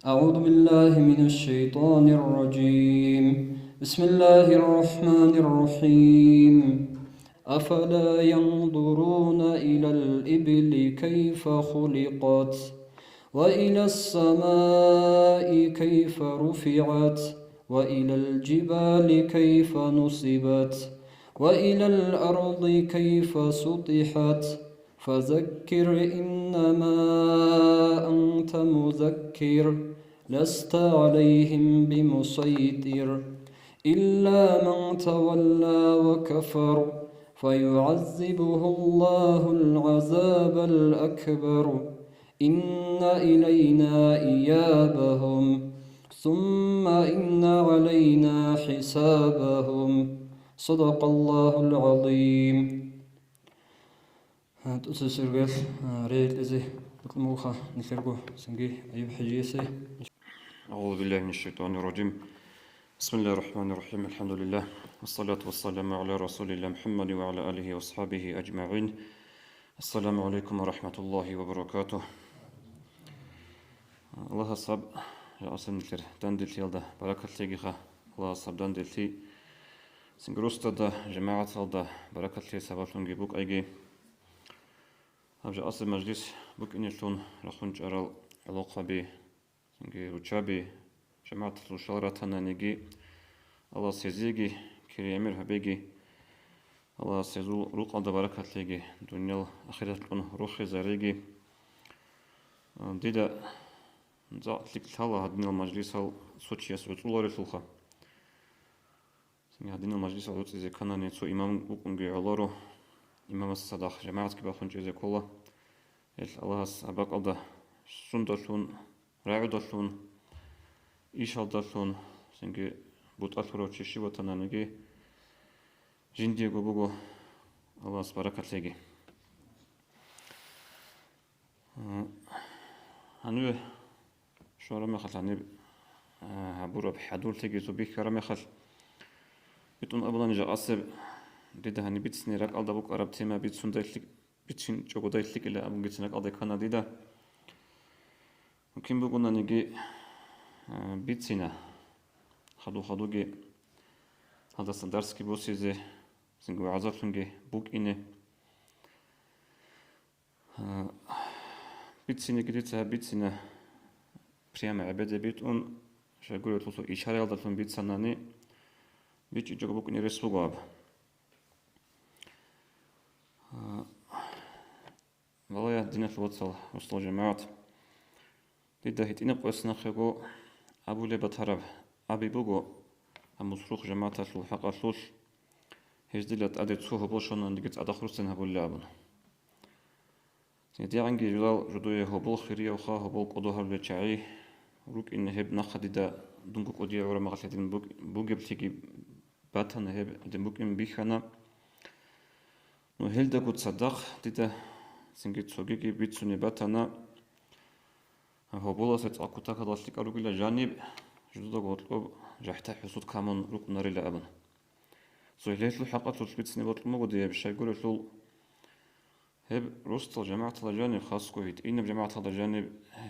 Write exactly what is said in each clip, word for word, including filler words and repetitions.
أعوذ بالله من الشيطان الرجيم. بسم الله الرحمن الرحيم. أفلا ينظرون إلى الإبل كيف خلقت، وإلى السماء كيف رفعت، وإلى الجبال كيف نصبت، وإلى الأرض كيف سطحت، فذكر إنما أنت مذكر، لست عليهم بمسيطر، إلا من تولى وكفر، فيعذبه الله العذاب الأكبر، إن إلينا إيابهم، ثم إن علينا حسابهم. صدق الله العظيم. ТӀоцебесеб иргаялъ, а, регӀел кьезе бокьун бугоха нилъерго цинги Аюб хӀажиясе. أعوذ بالله من الشيطان الرجيم. بسم الله الرحمن الرحيم. الحمد لله. والصلاة والسلام على رسول الله محمد وعلى آله وأصحابه أجمعين. السلام عليكم ورحمة الله وبركاته. Аллагьас гьаб жакъасеб нилъер данделъиялда баракат лъегиха. Аллагьас гьаб данделъи цинги росдада, жамагӀаталда баракат лъей сабаблъунги букӀайги. Гьаб жакъасеб мажлис букӀинелъун рахун чӀарал гӀолохъаби, цинги руччаби, жамагӀаталъул щал ратананиги, Аллагьас гьезиеги кири-гӀемер гьабеги, Аллагьас гьезул рукъалда баракат лъеги, дуниял ахираталъун рохизареги. Дида цӀакъ лъикӀ лъала гьадинал мажлисал цо чияс гӀуцӀуларелъулха. Цинги гьадинал мажлисал гӀуцӀизе кканани цо имам вукӀунги гӀоларо, имамас цадахъ жамагӀатги бахун чӀезе ккола. Гьел Аллагьас гьаб бакӀалда сундалъун, рагӀудалъун, ишалдалъун, цинги бутӀа лъурав чи щив ватананиги, жиндиего буго, Аллагьас баракат лъеги. Гьаниве щвараб мехалъ, гьаниб, а, гьабураб хӀадурлъиги цо бихьараб мехалъ, битӀун абулани жакъасеб, дида гьаниб бицине ракӀалда букӀараб тема бицундай лъи-, бицинчӀогодай лъикӀила абунгицин ракӀалда ккана дида. Мумкин бугонаниги, а, бицина. Хадув-хадуги гьалдаса дарсги босизе, цинги вагӀзалъунги букӀине. А, бицинеги дица гьаб бицина, прямо гӀебеде битӀун, щайгурелъул цо ишараялдалъун бицанани, бичӀчӀичӀого букӀине рес буго гьаб. А, валлагь, диналъул вацал, росдал жамагӀат, дида гьитӀинаб къояс нахъего абулеб батараб аби буго, гьаб Мусрухъ жамагӀаталъул хӀакъалъулъ, гьез дила тӀаде цо гьобол щвананлъиги цадахъ руссин гьабулила абун. ГьедигӀанги журал жидее гьобол хириявха, гьобол кӀодо гьарулел чагӀи рукӀине гьеб нахъа дида дунго кӀудияв гӀураб мехалъ гьедин буг-, бугеблъиги батана, гьеб гьедин букӀин бихьана. Ну, гьелдаго цадахъ дида цинги цогиги бицунеб батана, гьоболасе цӀакъ кутакалда лъикӀал ругила жаниб, жудаго гьоркьоб жахӀда-хӀусуд камун рукӀунарила абун. Цо гьелъул хӀакъалъулъ бицине бокьун буго дие, щайгурелъул гьеб росдал жамагӀаталда жаниб, хасго гьитӀинаб жамагӀаталда жаниб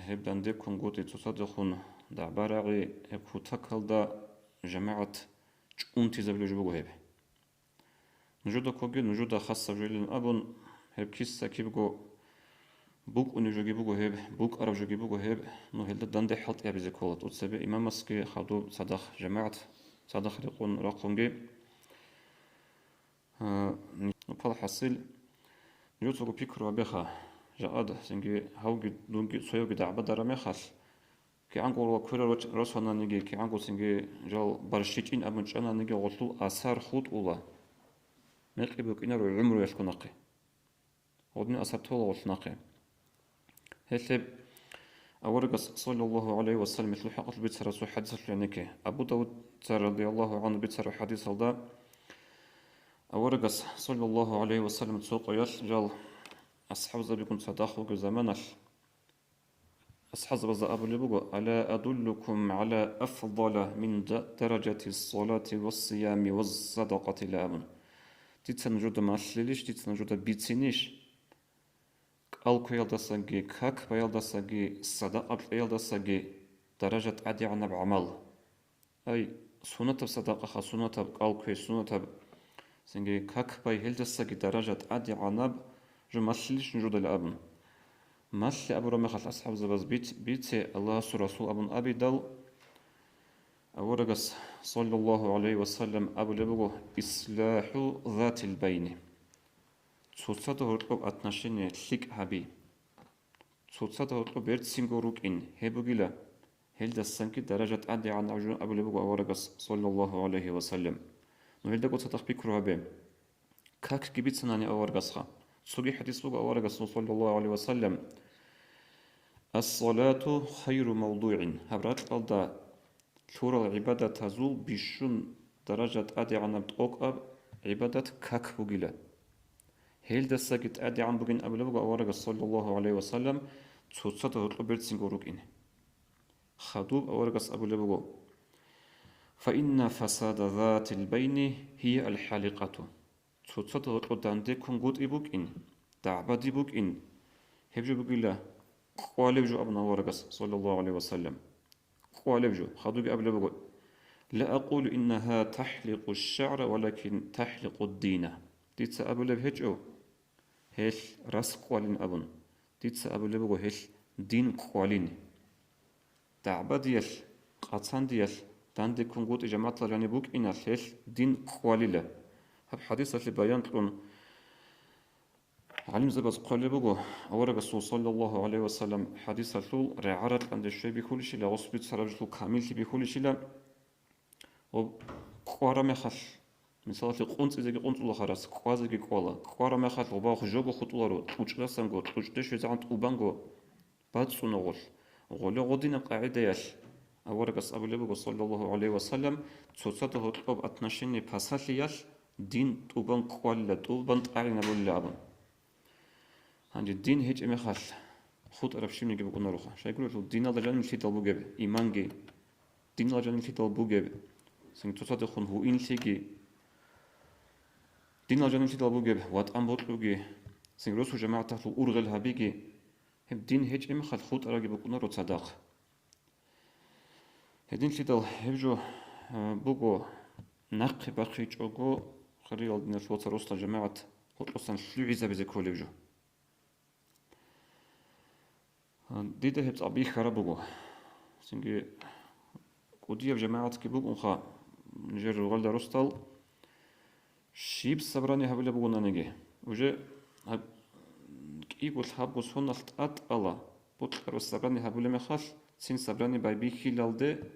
гьеб дандеккунгутӀи цоцадехун дагӀба-рагӀи, гьеб кутакалда жамагӀат чӀунтизабулеб жо буго гьеб. Нужуда ккоги, нужуда хасаб жойилин абун, гьеб киса-кибго букӀунеб жоги буго гьеб, букӀараб жоги буго гьеб, ну, гьелда данде хӀалтӀи гьабизе ккола тӀоцебе имамасги хадуб цадахъ жамагӀат цадахъ рекъон рахъунги. А, ну, пал хӀасил, нужецаго пикру гьабеха, жакъад цинги гьавги дунги цоявги дагӀбадараб мехалъ, кигӀанго ва кверал роч-, росананиги, кигӀанго цинги жал барщичӀин абун чӀананиги, гъолъул асар хутӀула, мекъи букӀинаро гӀумруялъго нахъе. Гъодин асар тола гъолъ нахъе. Гьелъ гьеб аварагас, саллаллагьу гӀалайгьи ва саллам, гьелъул хӀакъалъулъ бицараб цо хӀадисалъулъ гьанеке. Абу Давуд цо радияллагьу гӀангьу бицараб хӀадисалда, аварагас, саллаллагьу гӀалайгьи ва саллам, цо къоялъ жал асхӀабзабигун цадахъ вугеб заманалъ, асхӀабзабазда абулеб буго: «Ала адуллукум гӀала афдала мин да-, даражати ссалати вассиями вассадакъати?» — ла абун. Дица нужуда малъилищ, дица нужуда бицинищ? КӀал кквеялдасаги, как баялдасаги, садакъа кьеялдасаги даража тӀадегӀанаб гӀамал. Ай, сунатаб садакъаха, сунатаб кӀал кквей, сунатаб цинги как бай, гьелдасаги даража тӀадегӀанаб жо малъилищ нужедал абун. Малъи абураб мехалъ асхӀабзабаз бит-, бице Аллагьасул Расул абун абидал, аварагас, саллаллагьу гӀалайгьи ва саллам, абулеб буго: «ИслахӀу затил байна». Цоцазда гьоркьоб отношение лъикӀ гьаби. Цоцазда гьоркьоб берцинго рукӀин, гьеб бугила гьелдасанги даража тӀадегӀанаб жо абулеб буго аварагас, саллаллагьу гӀалайгьи ва саллам. Ну гьелдаго цадахъ пикру гьабе. Какги бицанани аварагасха. Цоги хӀадис буго аварагасул, саллаллагьу гӀалайгьи ва саллам: «Ас-салату хайру мавдугӀин». Гьаб ракьалда лъурал гӀибадатазул бищун даража тӀадегӀанаб тӀокӀаб гӀибадат как бугила. Гьелдасаги тӀадегӀан бугин абулеб буго аварагас, саллаллагьу гӀалайгьи ва саллам, цоцазда гьоркьоб берцинго рукӀин. Хадуб аварагас абулеб буго: «Фа инна фасада затил байна гьия ал-хӀаликъату». Цоцазда гьоркьоб дандеккунгутӀи букӀин, дагӀбади букӀин, гьеб жо бугила кӀвалеб жо абун аварагас, саллаллагьу гӀалайгьи ва саллам. КӀвалеб жо. Хадубги абулеб буго: «Ла акъулу иннагьа тахӀликъу шагӀра, валакин тахӀликъу дина». Дица абулеб гьечӀо, гьелъ рас кӀвалин абун. Дица абулеб буго, гьелъ дин кӀвалин. ДагӀбадиялъ, къацандиялъ, дандеккунгутӀи жамагӀаталда жаниб букӀиналъ гьелъ дин кӀвалила. Гьаб хӀадисалъе баян кьун, гӀалимзабаз хъвалеб буго, аварагасул, саллаллагьу гӀалайгьи ва саллам, хӀадисалъул рагӀа-ракьанде щвей бихьулищила, гъос бицараб жолъул камиллъи бихьулищила, ва кӀвара мехалъ, мисалалъе, къунцӀизеги къунцӀула харас, кӀвазеги кӀвала, кӀвара мехалъ гъоба жого хутӀуларо, кьучӀдасанго, кьучӀде щвезегӀан тӀубанго бацӀцӀуна гъолъ. Гъоле гъодинаб къагӀидаялъ аварагас абулеб буго, саллаллагьу гӀалайгьи ва саллам, цоцазда гьоркьоб отношение пасалъиялъ дин тӀубан кӀвалила, тӀубан тӀагӀинабулила абун. Гьанже дин гьечӀеб мехалъ хутӀараб щивниги букӀунароха. Щайгурелъул диналда жаниб лъидал бугеб иманги, диналда жаниб лъидал бугеб, цинги цоцадехун гьуинлъиги, диналда жаниб лъидал бугеб ватӀан бокьуги, цинги росу жамагӀаталъул ургъел гьабиги, гьеб дин гьечӀеб мехалъ хутӀарабги букӀунаро цадахъ. Гьединлъидал гьеб жо, а, буго, нахъе бахъичӀого, хириял диналъул вацал, росла жамагӀат гьоркьосан лъугӀизабизе кколеб жо. А, дида гьеб цӀакъ бихьараб буго. Цинги кӀудияб жамагӀатги букӀунха нижер рогъалда росдал, щиб собрание гьабулеб бугонаниги, уже гьаб-, кӀиго лъабго соналъ тӀатӀала бокьараб собрание гьабулеб мехалъ, цин собрание байбихьилалде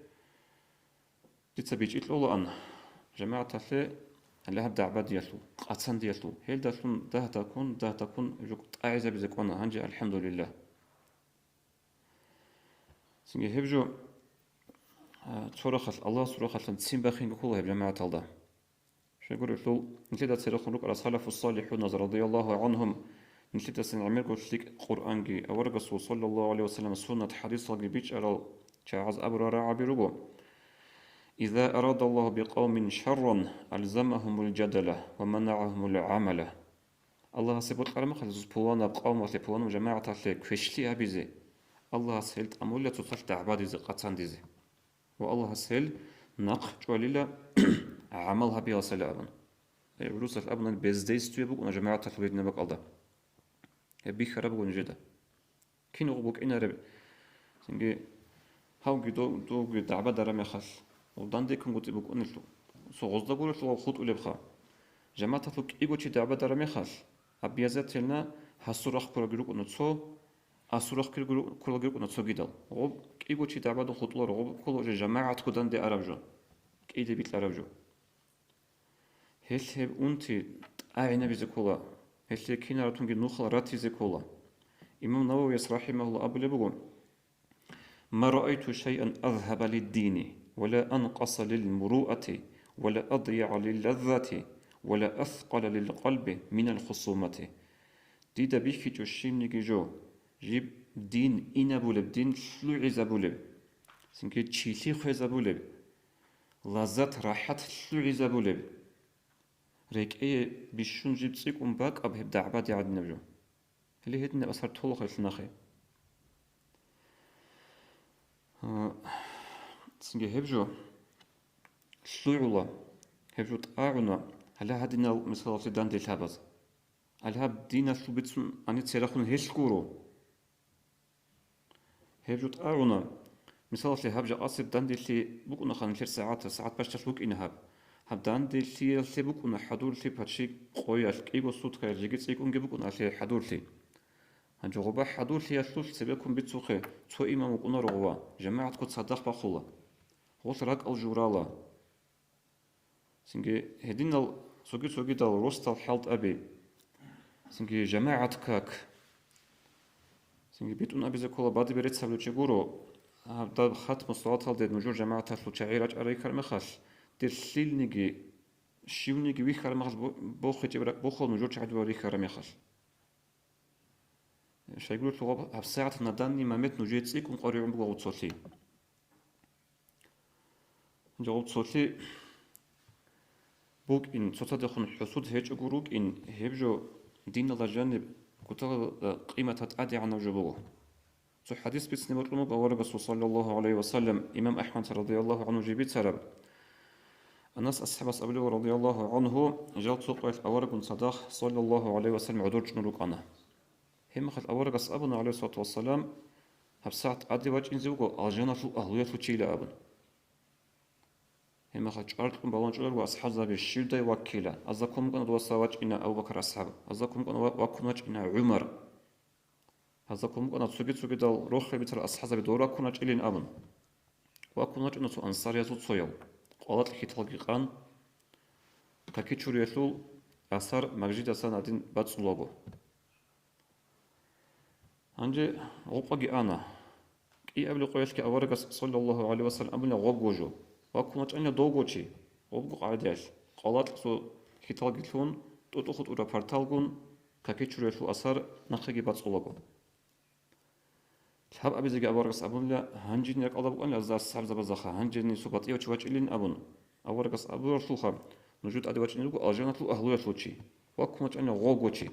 дица бичӀчӀи кьолаан жамагӀаталъе гьале гьаб дагӀбадиялъул, къацандиялъул, гьелдалъун дагь-дагьккун, дагь-дагьккун жо тӀагӀизабизе кӀвана гьанже, алхӀамдулиллагь. Цинги гьеб жо, а, цо рахъалъ, Аллагьасул рахъалъан ццин бахинги ккола гьеб жамагӀаталда. Щайгурелъул, нилъеда церехун рукӀарал салафус-салихӀуназ, радияллагьу гӀангьум, нилъедасан гӀемерго лъикӀ Къуръанги, аварагасул, саллаллагьу гӀалайгьи ва саллам, суннат хӀадисалги бичӀчӀарал чагӀаз абурал рагӀаби руго: «Иза арадаллагьу бикъавмин шарран, алзамагьумул жадала ва манагӀагьумул гӀамала». Аллагьасе бокьараб мехалъ, пуланаб къавмалъе, пуланаб жамагӀаталъе квешлъи гьабизе, Аллагьас гьел тӀамулила цоцалъ дагӀбадизе, къацандизе. Ва Аллагьас гьел нахъ чӀвалила гӀамал гьабиялсале абун. Гьеб гӀурусалъ абунани, бездействие букӀуна жамагӀаталъул гьединаб бакӀалда. Гьеб бихьараб буго нижеда. Кин гъуб букӀинареб, цинги гьавги дов-, довги дагӀбадараб мехалъ, гъуб дандеккунгутӀи букӀунелъул, цо гъозда гурелъул гъаб хутӀулебха. ЖамагӀаталъул кӀиго чи дагӀбадараб мехалъ, обязательно гьасул рахъ ккуралги рукӀуна цо, асул рахъ ккуралги рукӀуна цогидал. Гъуб кӀиго чи дагӀбадун хутӀуларо, гъуб ккола уже жамагӀатго данде араб жо, кӀиде бикьараб жо. Гьелъ гьеб унти тӀагӀинабизе ккола, гьелъие кинаратунги нухал ратизе ккола. Имам Нававияс, рахӀимагьуллагь, абулеб буго: «Ма раайту шайан азгьаба лиддини, ва ла анкъаса лилмуруати, ва ла адйагӀа лилладзати, ва ла аскъала лилкъалби минал хусумати». Дида бихьичӀо щибниги жо, жиб дин инабулеб, дин лъугӀизабулеб, цинги чилъи хвезабулеб, лаззат-рахӀат лъугӀизабулеб, рекӀее бищун жиб цӀикӀкӀун бакӀаб гьеб дагӀбаде гӀадинаб жо. Гьеле гьединаб асар толаха гьелъ нахъе. А, Цинги гьеб жо лъугӀула, гьеб жо тӀагӀуна гьале гьадинал мисалалъе данделъабаз. Гьале гьаб диналъул бицун ани церахун гьелъ гуро. Гьеб жо тӀагӀуна, мисалалъе, гьаб жакъасеб данделъи букӀунаха нилъер сагӀат, сагӀат бащдалъ букӀина гьаб. Гьаб данделъиялъе букӀуна хӀадурлъи пачи къоялъ, кӀиго суткаялъ жеги цӀикӀкӀунги букӀуна гьалъе хӀадурлъи. Гьанже гъоба хӀадурлъиялъулъ цебеккун бицухъе, цо имам вукӀунаро гъова, жамагӀатго цадахъ бахъула. Гъолъ ракӀал журала. Цинги гьединал цоги-цогидал росдал хӀалтӀаби, цинги жамагӀат как, цинги битӀун абизе ккола, бадибе рецц гьабулев чи гуро, гьаб даб хатму салаталде нужер жамагӀаталъул чагӀи рачӀарай рихьараб мехалъ, дир лъилниги, щивниги вихьараб мехалъ бо-, бохичӀеб ра-, бохула нужер чагӀи дуе рихьараб мехалъ. Щайгурелъул гьаб сагӀат на данный момент нужее цӀикӀкӀун къваригӀун буго гъуцолъи. Гьанже гъуцолъи букӀин, цоцадехун хӀусуд гьечӀого рукӀин, гьеб жо диналда жаниб кутакалда къиматаб тӀадегӀанаб жо буго. Цо хӀадис бицине бокьун буго аварагасул, саллаллагьу гӀалайгьи ва саллам, имам АхӀмад, радияллагьу гӀангьу, жиб бицараб. Анас асхӀабас абулеб, радияллагьу гӀангьу, жал цо къоялъ аварагун цадахъ, саллаллагьу гӀалайгьи ва саллам, гӀодор чӀун рукӀана. Гьеб мехалъ аварагас абуна, гӀалайгьиссалату вассалам, гьаб сагӀат тӀаде вачӀинзе вуго алжаналъул агьлуялъул чийила абун. Гьеб мехалъ чӀвар кьун балагьун чӀолел руго асхӀабзаби, щивдай ваккила. Азда ккун букӀана дуваса вачӀина Абу Бакр асхӀаб. Азда ккун букӀана ва-, ваккун вачӀина ГӀумар. Азда ккун букӀана цоги-цогидал рохел бицарал асхӀабзаби дов ваккун вачӀилин абун. Ваккун вачӀуна цо ансариязул цояв. Къвалакь хьиталги къан, каки чуриялъул асар магжидасан гьадин бацӀцӀулаго. Гьанже гъукъаги ана. КӀиабилеб къоялъги аварагас, саллаллагьу гӀалайгьи ва саллам, абуна гъобго жо. Ваккун вачӀанила довго чи, гъобго къагӀидаялъ, къвалакь цо хьиталги лъун, тӀутӀу-хутӀураб парталгун, каки чуриялъул асар нахъеги бацӀцӀулаго. Лъабабизеги аварагас абунила, гьанжин ракӀалда букӀанила азда асхӀабзабаздаха, гьанжин цо батӀияв чи вачӀилин абун. Аварагас абуралъулха, нужер тӀаде вачӀине руго алжаналъул агьлуялъул чи, ваккун вачӀанила гъобго чи.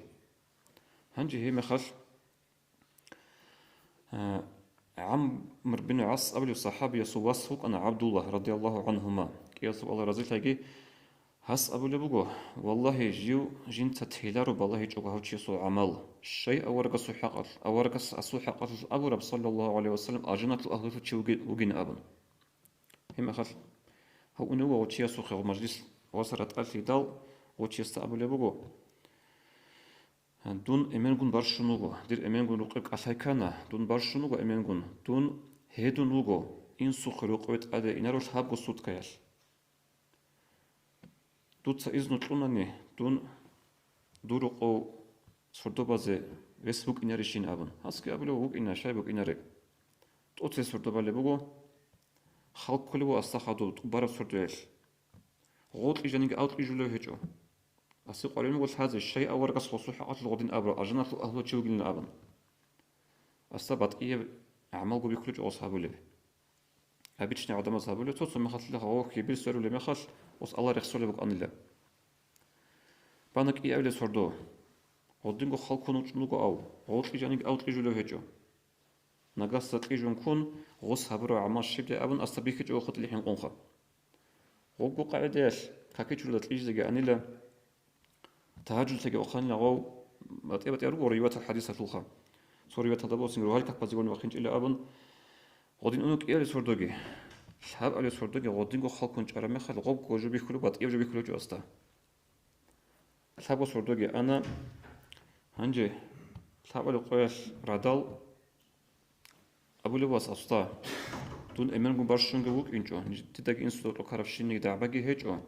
Гьанже гьеб мехалъ, а, ГӀамр бин ГӀас абулев сахӀабиясул вас вукӀана ГӀабдулла, радияллагьу гӀангьума, кӀиясул Аллагь разилъаги, гьас абулеб буго: «Валлагьи, жив жинца теларо балагьичӀого гьав чиясул гӀамал, щай аварагасул хӀакъалъ, аварагас асул хӀакъалъулъ абураб, саллаллагьу гӀалайгьи ва саллам, алжаналъул агьлулъул чи вуги-, вугин», абун. Гьеб мехалъ гьав унев вуго гъов чиясухъе, гъов мажлис васар ратӀалъидал, гъов чиясда абулеб буго: «Дун эменгун барщун вуго, дир эменгун рукъеб кӀалъай ккана, дун барщун вуго эменгун, дун гьедун вуго, инсухъе рокъове тӀаде инаро лъабго суткаялъ. Дуца изну кьунани, дун дур рокъов сордо базе рес букӀинарищин», абун. Гьасги абулеб: «ВукӀина, щай букӀинаре». ТӀоцебе сордо балеб буго, хал кколеб буго асда хадуб тӀубараб сордоялъ. Гъов кьижаниги ав кьижулев гьечӀо. Асде къваригӀун буго лъазе, щай аварагас гъосул хӀакъалъулъ гъодин абураб, алжаналъул агьлу чи вугилан абун. Асда батӀияб гӀамалго бихьуличӀо гъос гьабулеб. Обычный гӀадамаз гьабулеб, цо-цо мехалъ гъов хьибил сверулеб мехалъ, гъос Аллагь рехсолеб букӀанила. Бана кӀиабилеб сордо. Гъодинго хал ккун вучӀун вуго ав, гъов кьижаниги ав кьижулев гьечӀо. Нагагьсда кьижун ккун, гъос гьабураб гӀамал щибдай абун, асда бихьичӀого хутӀлъи хӀинкъунха. Гъобго къагӀидаялъ какичурда кьижизеги анила, тагьажудалъеги вахъанила гъов, батӀи-батӀияб руго риваятал хӀадисалъулха. Цо риваяталда босин, рогьалил какбазегун вахъинчӀила абун, гъодин уна кӀиабилеб сордоги. Лъабабилеб сордоги гъодинго хал ккун чӀараб мехалъ, гъобго жо бихьулеб, батӀияб жо бихьулеб гьечӀо асда. Лъабго сордоги ана. Гьанже лъабабилеб къоялъ радал абулеб вас: «Асда, дун эменгун барщунги вукӀинчӀо, ниж-, дидаги инсуда кьукарабщинниги дагӀбаги гьечӀо.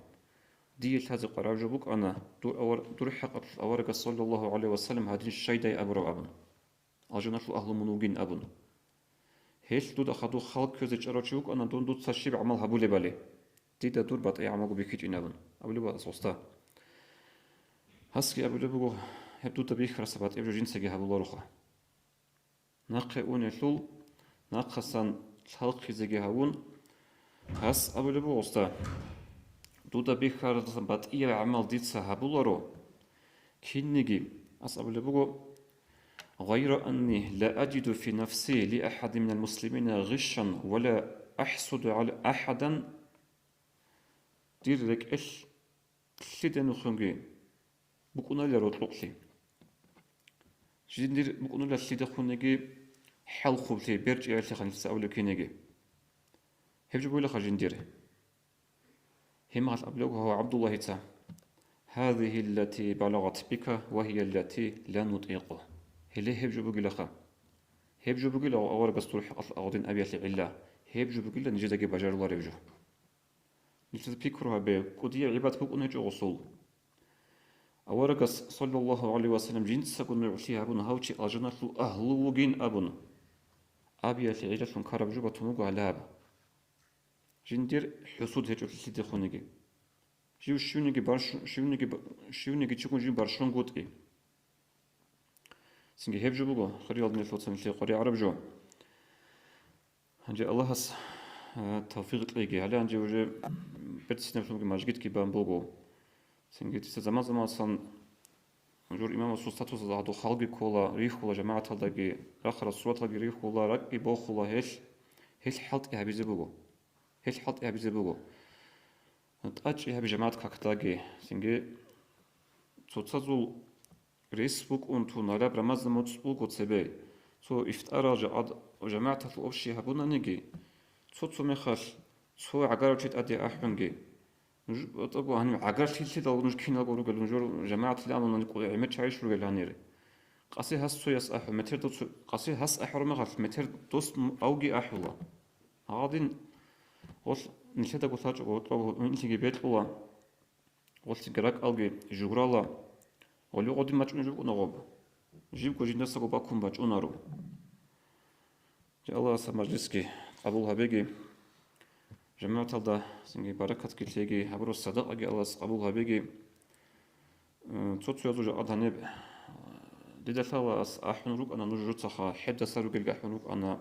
Дие лъазе къвараб жо букӀана, дур авар-, дур хӀакъалъулъ аварагас, саллаллагьу гӀалайгьи ва саллам, гьадин щайдай абураб», абун. «Алжаналъул агьлу мун вугин», абун. «Гьелъ дуда хадуб хал кквезе чӀарав чи вукӀана, дун дуца щиб гӀамал гьабулебали, дида дур батӀи гӀамалго бихьичӀин», абун. Абулеб вас: «Асда, гьасги абулеб буго, гьеб дуда бихьарасда батӀияб жо жинцаги гьабулароха. Нахъе унелъул, нахъасан лъалхъизеги гьавун». Гьас абулеб буго: «Асда, дуда бихьаралдасан батӀияб гӀамал дица гьабуларо кинниги», ас абулеб буго: «Гъайра анни ла аджиду фи нафси ли ахадин минал муслимина гъишшан ва ла ахӀсуду гӀала ахӀадан, дир рекӀелъ лъиденухъунги букӀунарила рокьукълъи. Жиндир букӀунарила лъидехъунниги хӀалхублъи, берчӀиялъе ханилъица абулеб кинеги. Гьеб жо бугилаха жиндир. Гьеб мехалъ абулеб гьав ГӀабдуллагьица: «Гьазигьи ллати балагъат бика ва гьия ллати ла нутӀикъу». Гьеле гьеб жо бугилаха. Гьеб жо бугила аварагас дур хӀакъалъ агъудин абиялъе гӀилла. Гьеб жо бугила нижедаги бажарулареб жо. Нилъеда пикру гьабе, кӀудияб гӀибадат букӀун гьечӀо гъусул. Аварагас, саллаллагьу гӀалайгьи ва саллам, жинцаго нугӀлъи гьабун гьав чи алжаналъул агьлу вугин абун, абиялъе гӀиллалъун ккараб жо батун буго гьалаб. Жиндир хӀусуд гьечӀо лъидехъунеги. Жив щивниги барщу-, щивниги ба-, щивниги чигун жив барщунгутӀи. Цинги гьеб жо буго, хириял диналъул вацал, нилъее къваригӀараб жо. Гьанже Аллагьас, э, тавфикъ кьеги. Гьале гьанже уже берцинаб лъугьунги мажгитги бан буго. Цинги дица заман-заманалъан жур имамасул статусалда гьадул халги ккола, рихьула жамагӀаталдаги, рахъарал сураталги рихьула, ракӀги бохула гьелъ, гьелъ хӀалтӀи гьабизе буго. Гьелъ хӀалтӀи гьабизе буго. ТӀачӀи гьаби жамагӀат какдаги, цинги цоцазул рес букӀун тун гьалаб Рамазан моцӀ буго цебе. Цо ифтарал жа-, ад-, жамагӀаталъул общий гьабунаниги, цо-цо мехалъ цо гӀагарав чи тӀаде ахӀунги. Нуж батӀаго гьаниб гӀагарлъи лъидал нуж киналго ругел, нужер жамагӀаталъе амал гӀемер чагӀиш ругел гьанир. Къаси гьас цояс ахӀу, метер дос-, къаси гьас ахӀураб мехалъ метер дос м-, авги ахӀула. Гьадин, гъолъ нилъедаго лъачӀого гьоркьоб гьуинлъиги бекьула, гъолъиги ракӀалги жуграла, гъолъи гъодин бачӀунеб жо букӀуна гъоб, жибго жиндасаго бакун бачӀунаро. Жи Аллагьас гьаб мажлисги къабул гьабеги, жамагӀаталда цинги баракатги лъеги, гьабураб садакъаги Аллагьас къабул гьабеги. М, цо-цоязул жакъа гьаниб, дида лъала ас ахӀун рукӀана нуж жуцаха, хӀедаса ругелги ахӀун рукӀана,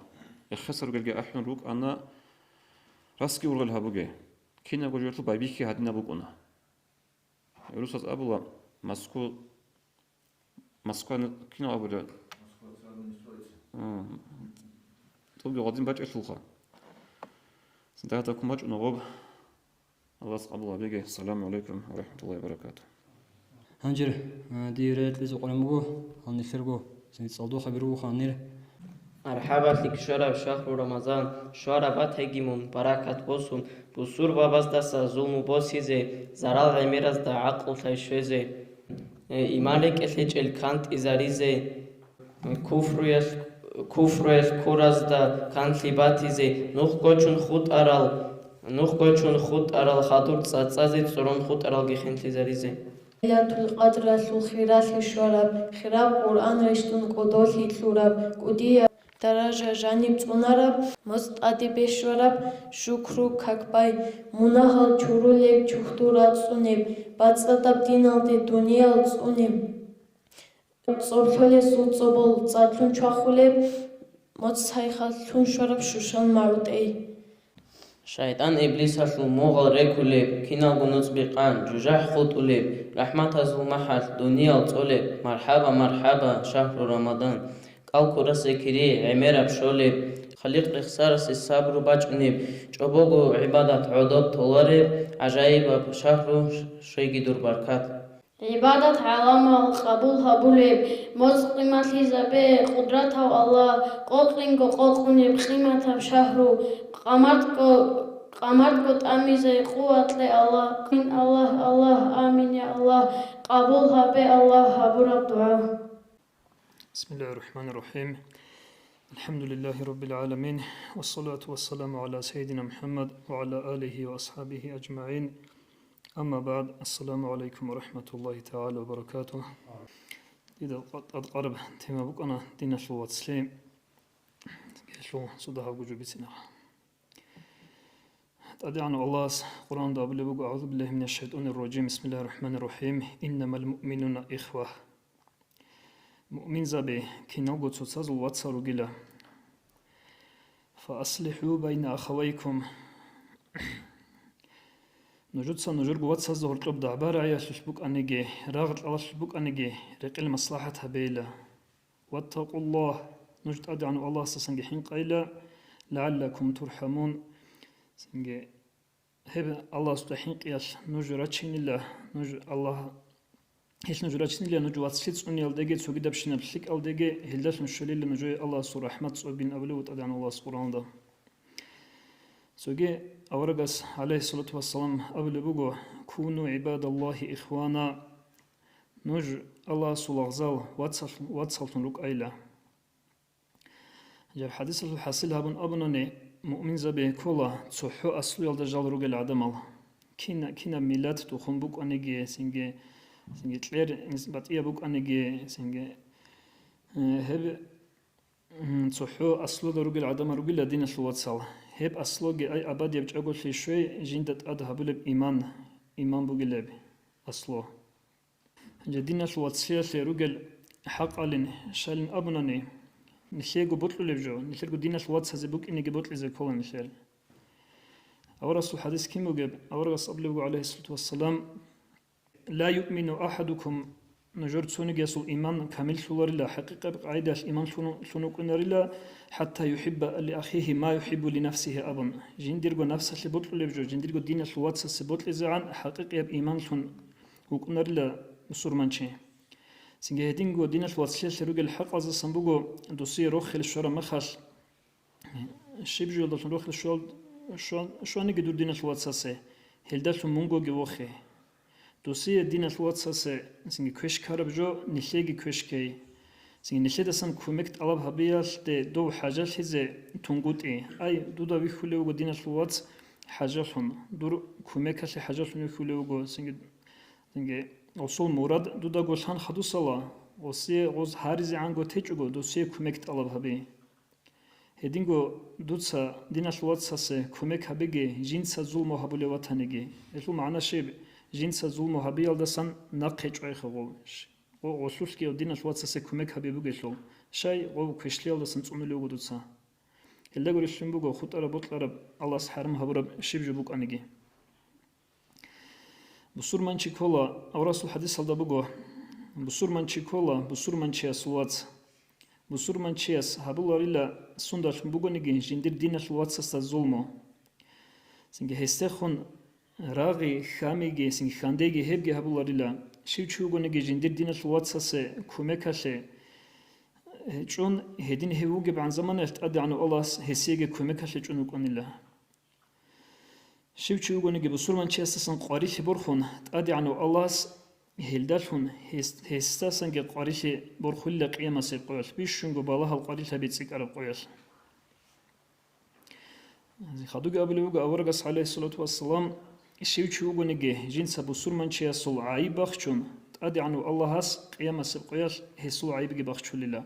эхеса ругелги ахӀун рукӀана, расги ургъел гьабуге. Кинабго жоялъул байбихьи гьадинаб букӀуна. Русаз абула, Москва, Москва кинав абула? Москва царна не строится. М, тӀубги гъадин бачӀелъулха. Дагьдаккун бачӀуна гъоб. Аллагьас къабул гьабеги. Ассаламу гӀалайкум ва рахӀматуллагьи ва баракатугь. Гьанжир, а, дие рекьизе къваран буго, гьал нилъерго, цинги цӀалдохъаби ругоха гьанир. МархӀаба, лъикӀ щвараб шагьру Рамазан, щвараб батайги мун, баракат босун, бусурбабаздаса зулму босизе, зарал гӀемеразда гӀакълу лъай щвезе, э, иман рекӀелъе чӀел кантӀизаризе, Куфруялъ, куфруялъ ккуразда канлъи батизе, нух гочун хутӀарал, нух гочун хутӀарал хадур цӀацӀазе, цӀурун хутӀаралги хенлъизаризе. Лайлатул Къадралъул хиралъи щвараб, хираб Къуръан рещтӀун кӀодолъи кьураб, кӀудияб даража жаниб цӀунараб, моцӀ тӀаде бещвараб, шукру какбай, мунагьал чурулеб, чухьдур рацӀцӀунеб, бацӀцӀадаб диналде дуниял цӀунеб. ЦӀоблъулесул цӀобол цӀадлъун чвахулеб, моцӀ-сайхаллъун щвараб щущал магӀутӀей. ШайтӀан-иблисалъул могъал рекулеб, киналго нуцӀби къан, жужахӀ хутӀулеб, рахӀматазул махӀалъ дуниял цӀолеб, мархӀаба, мархӀаба, шагьру Рамадан, кӀал ккурасе кири гӀемераб щолеб, Халикъ рехсарасе сабру бачӀунеб, чӀобого гӀибадат гӀодоб толареб, гӀажаибаб шагьру, щвейги дур баркат. ГӀибадат гӀаламал къабул гьабулеб, моцӀ къиматлъизабе, Къудратав Аллагь, къокълъинго къокълъунеб къиматаб шагьру, къамартго, къамартго тӀамизе къуват кье, Аллагь. Амин, Аллагь, Аллагь, амин, я Аллагь, къабул гьабе, Аллагь, гьабураб дугӀа. بسم الله الرحمن الرحيم. الحمد لله رب العالمين. والصلاة والسلام على سيدنا محمد وعلى آله وأصحابه أجمعين. أما بعد. السلام عليكم ورحمة الله تعالى وبركاته. Дида тӀадкъараб тема букӀана, диналъул вацлъи, гьелъул цо дагьабго жо бицинаб. ТӀадегӀанав Аллагьас Къуръанда абулеб буго: أعوذ بالله من الشيطان الرجيم. بسم الله الرحمن الرحيم. إنما المؤمنون إخوة. Муъминзаби киналго цоцазул вацал ругила. فأصلحوا بين أخويكم. Нужеца нужерго вацазда гьоркьоб дагӀба-рагӀиялъулъ букӀаниги, рагъ-кьалалъулъ букӀаниги, рекъел маслахӀат гьабейила. واتقوا الله, нуж ТӀадегӀанав Аллагьасдасанги хӀинкъайила, لعلكم ترحمون, Цинги гьеб Аллагьасда хӀинкъиялъ нуж рачинила, нуж Аллагь, гьелъ нуж рачинила, нуж вацлъи цӀуниялдеги, цогидабщинаб лъикӀалдеги гьелдалъун щвелила нужее Аллагьасул рахӀмат цӀобин абулеб ТӀадегӀан Аллагьас Къуръаналда. Цоги аварагас, гӀалайгьиссалату вассалам, абулеб буго: «Куну гӀибадаллагьи ихвана», нуж Аллагьасул лагъзал вацал-, вацаллъун рукӀайила. Гьеб хӀадисалъул хӀасил гьабун абунани, муъминзаби ккола цохӀо аслуялда жал ругел гӀадамал. Кина-, кинаб миллат тухум букӀаниги, цинги, цинги кьер батӀияб букӀаниги, цинги, э, гьеб, м, цохӀо аслуялда ругел гӀадамал ругила диналъул вацал. Гьеб аслуги ай абадияб чӀаголъи щвей жинда тӀад гьабулеб иман, иман бугилеб аслу. Гьанже диналъул вацлъиялъе ругел хӀакъалин щалин абунани, нилъего бокьулеб жо, нилъерго диналъул вацазе букӀинеги бокьизе ккола нилъер. Аварагасул хӀадис кин бугеб? Аварагас абулеб буго, гӀалайгьиссалату вассалам: «Ла юъмину ахӀадукум», нужер цонигиясул иман камиллъуларила, хӀакъикъаб къагӀидалъ иман лъун, лъун вукӀунарила, «хӀатта юхӀибба ли ахихи ма юхӀиббу ли нафсихи», абун. Жиндирго нафсалъе бокьулеб жо, жиндирго диналъул вацасе бокьизегӀан хӀакъикъияб иман лъун вукӀунарила мусурманчи. Цинги гьединго диналъ вацлъиялъе ругел хӀакъазасан буго досие рохел щвараб мехалъ, щиб жоялдалъун рохел щвал-, щван-, щваниги дур диналъ вацасе, гьелдалъун мунгоги вохе. Досие диналъ вацасе цинги квеш ккараб жо, нилъеги квеш ккей. Цинги нилъедасан кумек тӀалаб гьабиялъе дов хӀажалъизе тунгутӀи. Ай, дуда вихьулев вуго диналъ вац хӀажалъун, дур кумекалъе хӀажалъун вихьулев вуго, цинги Цинги гъосул мурад дудаго лъан хадусала, гъосие гъоз гьаризегӀанго течӀого, досие кумек тӀалаб гьабе. Гьединго дуца диналъ вацасе кумек гьабеги, жинца зулму гьабулев ватаниги. Гьелъул магӀна щиб? Жинца зулму гьабиялдасан нахъе чӀвайха гъов. Гъо-, гъолъулъги диналъ вацасе кумек гьабе бугелъул, щай гъов квешлъиялдасан цӀунулев вуго дуца. Гьелдаго релълъун буго хутӀараб-бокьараб, Аллагьас хӀарам гьабураб щиб жо букӀаниги. Бусурманчи ккола, аварагасул хӀадисалда буго: «Бусурманчи ккола бусурманчиясул вац». Бусурманчияс гьабуларила сундалъун бугониги жиндир диналъул вацасда зулму. Цинги гьесдехун рагъи, хьамиги, цинги хьандеги гьебги гьабуларила. Щив чи вугониги жиндир диналъул вацасе кумекалъе чӀун, гьедин гьев вугебгӀан заманаялъ ТӀадегӀанав Аллагьас гьесиеги кумекалъе чӀун вукӀунила. Щив чи вугониги бусурманчиясдасан къварилъи борхун, ТӀадегӀанав Аллагьас гьелдалъун гьес-, гьесдасанги къварилъи борхулила къиямасеб къоялъ, бищунго балагьал къварилъаби цӀикӀкӀараб къоялъ. Хадуги абулеб буго аварагас, гӀалайгьиссалату вассалам: «Щив чи вугониги жинца бусурманчиясул гӀайиб бахчун, ТӀадегӀанав Аллагьас къиямасеб къоялъ гьесул гӀайибги бахчулила».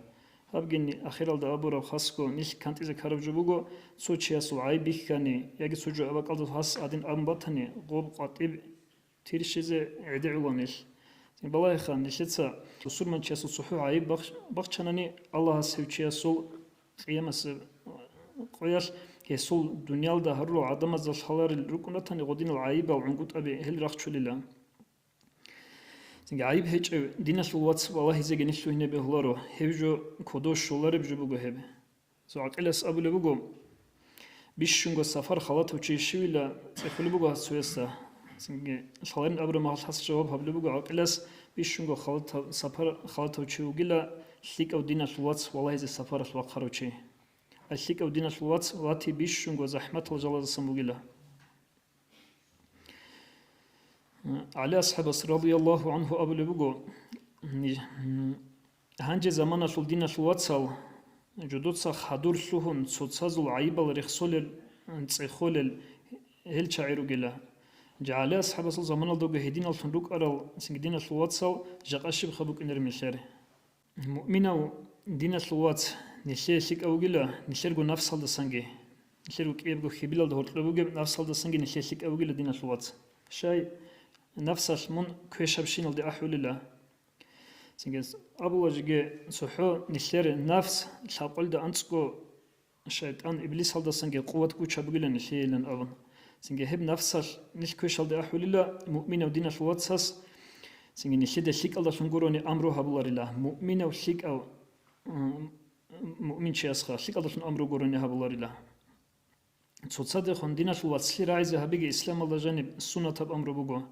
Гьабгени ахиралда абураб хасго нилъ кантӀизе ккараб жо буго, цо чиясул гӀайиб бихьани яги цо жо абакӀалда гьас гьадин абун батани, гъоб къватӀиб тирщизе гӀедегӀулан нилъ. Балагьеха, нилъеца бусурманчиясул цохӀо гӀайиб бахч-, бахчанани, Аллагьас гьев чиясул къиямасеб къоялъ гьесул дуниялда гьарурал гӀадамазда лъаларел рукӀун ратани гъодинал гӀайибал гӀунгутӀаби гьел рахчулила. Цинги гӀайиб гьечӀев диналъул вац балагьизеги нилъ гьуне бегьуларо, гьев жо кодов щолареб жо буго гьеб. Цо гӀакъилас абулеб буго: «Бищунго сапар халатав чи щивила цӀехулеб буго гьас цоясда». Цинги лъаларин абураб мехалъ гьас жаваб гьабулеб буго гӀакъилас: «Бищунго халатав, сапар халатав чи вугила лъикӀав диналъул вац валагьизе сапаралъ вахъарав чи. Ай лъикӀав диналъул вац вати бищунго захӀматал жалаздасан вугила». ГӀали асхӀабас радияллагьу гӀангьу абулеб буго: «Гьанже заманалъул диналъул вацал, жодоца хадур лъугьун, цоцазул гӀайибал рехсолел, цӀехолел гьел чагӀи ругила». ГӀали асхӀабасул заманалдаго гьединаллъун рукӀарал цинги диналъул вацал жакъа щибха букӀинареб нилъер? Муъминав диналъул вац нилъее лъикӀав вугила, нилъерго нафсалдасанги, нилъерго кӀиябго хьибилалда гьоркьоб бугеб нафсалдасанги нилъее лъикӀав вугила диналъул вац. Щай, нафсалъ мун квешабщиналде ахӀулила. Цинги абула жеги цохӀо нилъер нафс лъабкъоялда анцӀго шайтӀан иблисалдасанги къуват гучаб бугилан нилъеейилан абун. Цинги гьеб нафсалъ нилъ квешалде ахӀулила муъминав диналъул вацас, цинги нилъеда лъикӀалдалъун гурони амру гьабуларила, муъминав лъикӀав, м, муъминчиясха лъикӀалдалъун амру гурони гьабуларила. цоцадехун диналъул вацлъи рагӀизе гьабиги исламалда жаниб суннатаб амру буго.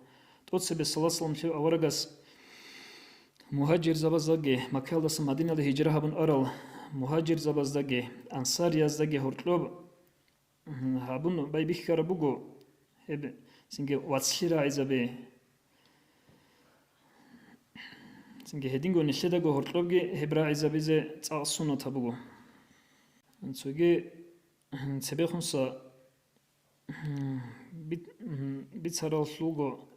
ТӀоцебе саллаллагьу гӀалайгьи вассаллам аварагас мугьажирзабаздаги, Маккаялдаса Мадиналде гьижра гьабун арал мугьажирзабаздаги, ансарияздаги гьоркьоб гьабун байбихьараб буго гьеб цинги вацлъи рагӀизаби. Цинги гьединго нилъедаго гьоркьобги гьеб рагӀизабизе цӀакъ суннатаб буго. Цоги цебехунса бит-, бицараллъулго,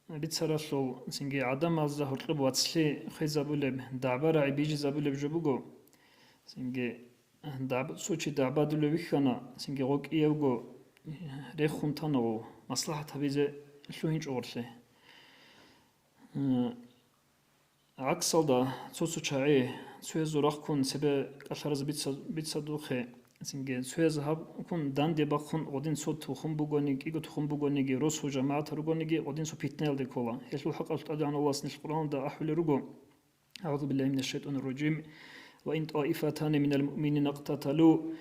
бицаралъул цинги гӀадамазда гьоркьоб вацлъи хвезабулеб, дагӀба рагӀи бижизабулеб жо буго. Цинги дагӀб-, цо чи дагӀбадулев вихьана, цинги гъов кӀиявго рехун тана гъов, маслахӀат гьабизе лъугьинчӀо гъорлъе. М, гӀаксалда, цо-цо чагӀи, цоязул рахъун цебе кӀалъаразе бица-, бицадухъе, цинги цояз гьаб-, ккун данде бахъун, гъодин цо тухум бугони, кӀиго тухум бугониги, росу жамагӀат ругониги, гъодин цо питнаялде ккола. Гьелъул хӀакъалъулъ ТӀадегӀанав Аллагьас нилъ Къуръаналда ахӀулел руго: «АгӀузу биллагьи минаш шайтӀанир ражим. Ва ин тӀаифатани минал муъминина икътаталу».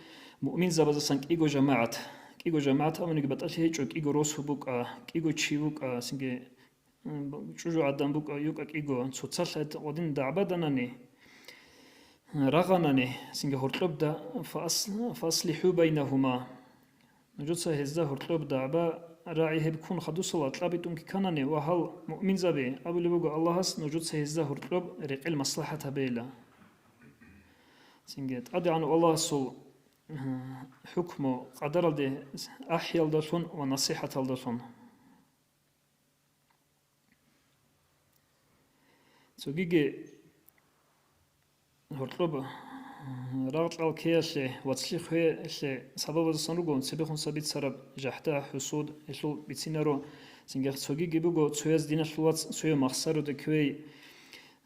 Муъминзабаздасан кӀиго жамагӀат. КӀиго жамагӀат абуниги батӀалъи гьечӀо, кӀиго росу букӀа, кӀиго чи вукӀа, цинги, м, чӀужугӀадан букӀа, юкӀа кӀиго. Цоцалъ гьатӀ гъодин дагӀбаданани, рагъанани, цинги гьоркьоб да-, фас-, фаслихӀу байнагьума. Нужеца гьезда гьоркьоб дагӀба рагӀи гьеб ккун хадусала кьабитӀунги кканани ва гьал муъминзаби абулеб буго Аллагьас, нужеца гьезда гьоркьоб рекъел маслахӀат гьабейила. Цинги ТӀадегӀанав Аллагьасул, э, хӀукму къадаралде ахӀиялдалъун ва насихӀаталдалъун. Цогиги гьоркьоб рагъ-кьал ккеялъе, вацлъи хвеялъе сабабаздасан руго цебехунса бицараб жахӀда, хӀусуд, гьелъул бицинаро. Цинги цогиги буго, цояз диналъул вац цояв махсаруде кквей.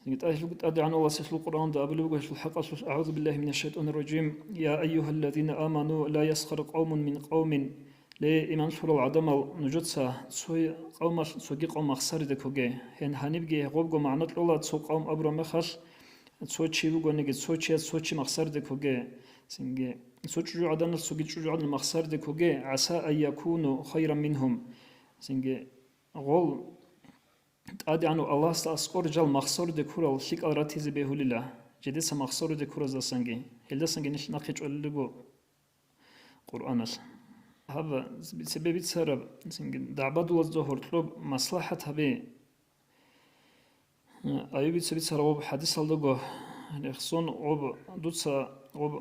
Цинги ТӀа-, гьелъул ТӀадегӀанав Аллагьас гьелъул Къуръаналда абулеб буго, гьелъул хӀакъалъулъ: «АгӀузу биллагьи минаш шайтӀанир ражим. Я айюгьаллазина аману, ла ясхар къавмун мин къавмин». Ле, иман лъурал гӀадамал, нужеца цо къавмалъ цоги къавм махсариде ккоге. Гьен гьанибги гьебго магӀна кьола, цо къавм абураб мехалъ, цо чи вугониги, цо чияс цо чи махсариде ккоге. Цинги цо чӀужугӀаданалъ цоги чӀужугӀадан махсариде ккоге, гӀаса ан якуну хайран мингьум. Цинги гъол ТӀадегӀанав Аллагьасда аскӀор жал махсаруде ккурал лъикӀал ратизе бегьулила, жедеца махсаруде ккураздасанги, гьелдасанги нилъ нахъе чӀвалел руго Къуръаналъ. Гьаб цебе бицараб, цинги дагӀбадулазда гьоркьоб маслахӀат гьабе. Аюбица бицараб гъоб хӀадисалдаго рехсон гъоб дуца гъоб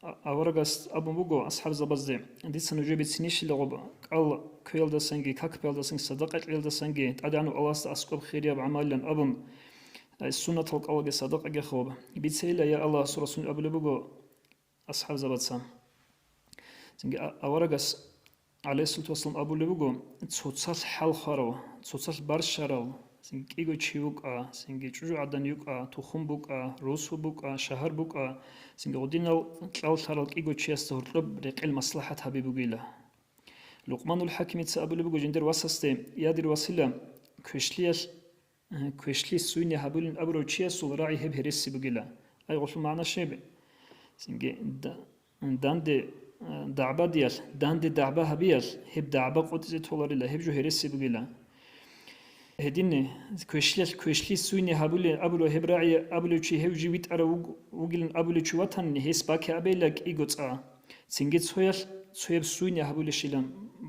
А-, аварагас абун буго асхӀабзабазде: «Дица нужее бицинищила гъоб кӀал кквеялдасанги, как кквеялдасанги, садакъа кьеялдасанги, ТӀадегӀанав Аллагьасда аскӀоб хирияб гӀамалилан», — абун, ай, суннатал кӀалги садакъаги хоб. «Бицейила, я Аллагьасул Расул», — абулеб буго асхӀабзабаца. Цинги а-, аварагас гӀалайгьиссалату вассалам абулеб буго: «Цоцалъ хӀал хварав, цоцалъ барщарал, цинги кӀиго чи вукӀа, цинги чӀужугӀадан юкӀа, тухум букӀа, росу букӀа, шагьар букӀа, цинги гъудинал кьал лъарал кӀиго чиясда гьоркьоб рекъел маслахӀат гьаби бугила». Лукъманул ХӀакимица абулеб буго жиндир васасде: «Я, дир васила, квешлъиялъ квешлъи суйни гьабулин абурав чиясул рагӀи гьеб гьереси бугила». Ай, гъолъул магӀна щиб? Цинги да-, данде, э, дагӀбадиялъ, данде дагӀба гьабиялъ, гьеб дагӀба къотӀизе толарила, гьеб жо гьереси бугила. Гьединни, квешлъиялъ квешлъи суйни гьабули абурав гьеб рагӀи абулев чи гьев жив витӀарав вуг-, вугилан абулев чи ватанни, гьес бакиабейила кӀиго цӀа. Цинги цоялъ цояб суйни гьабулищилан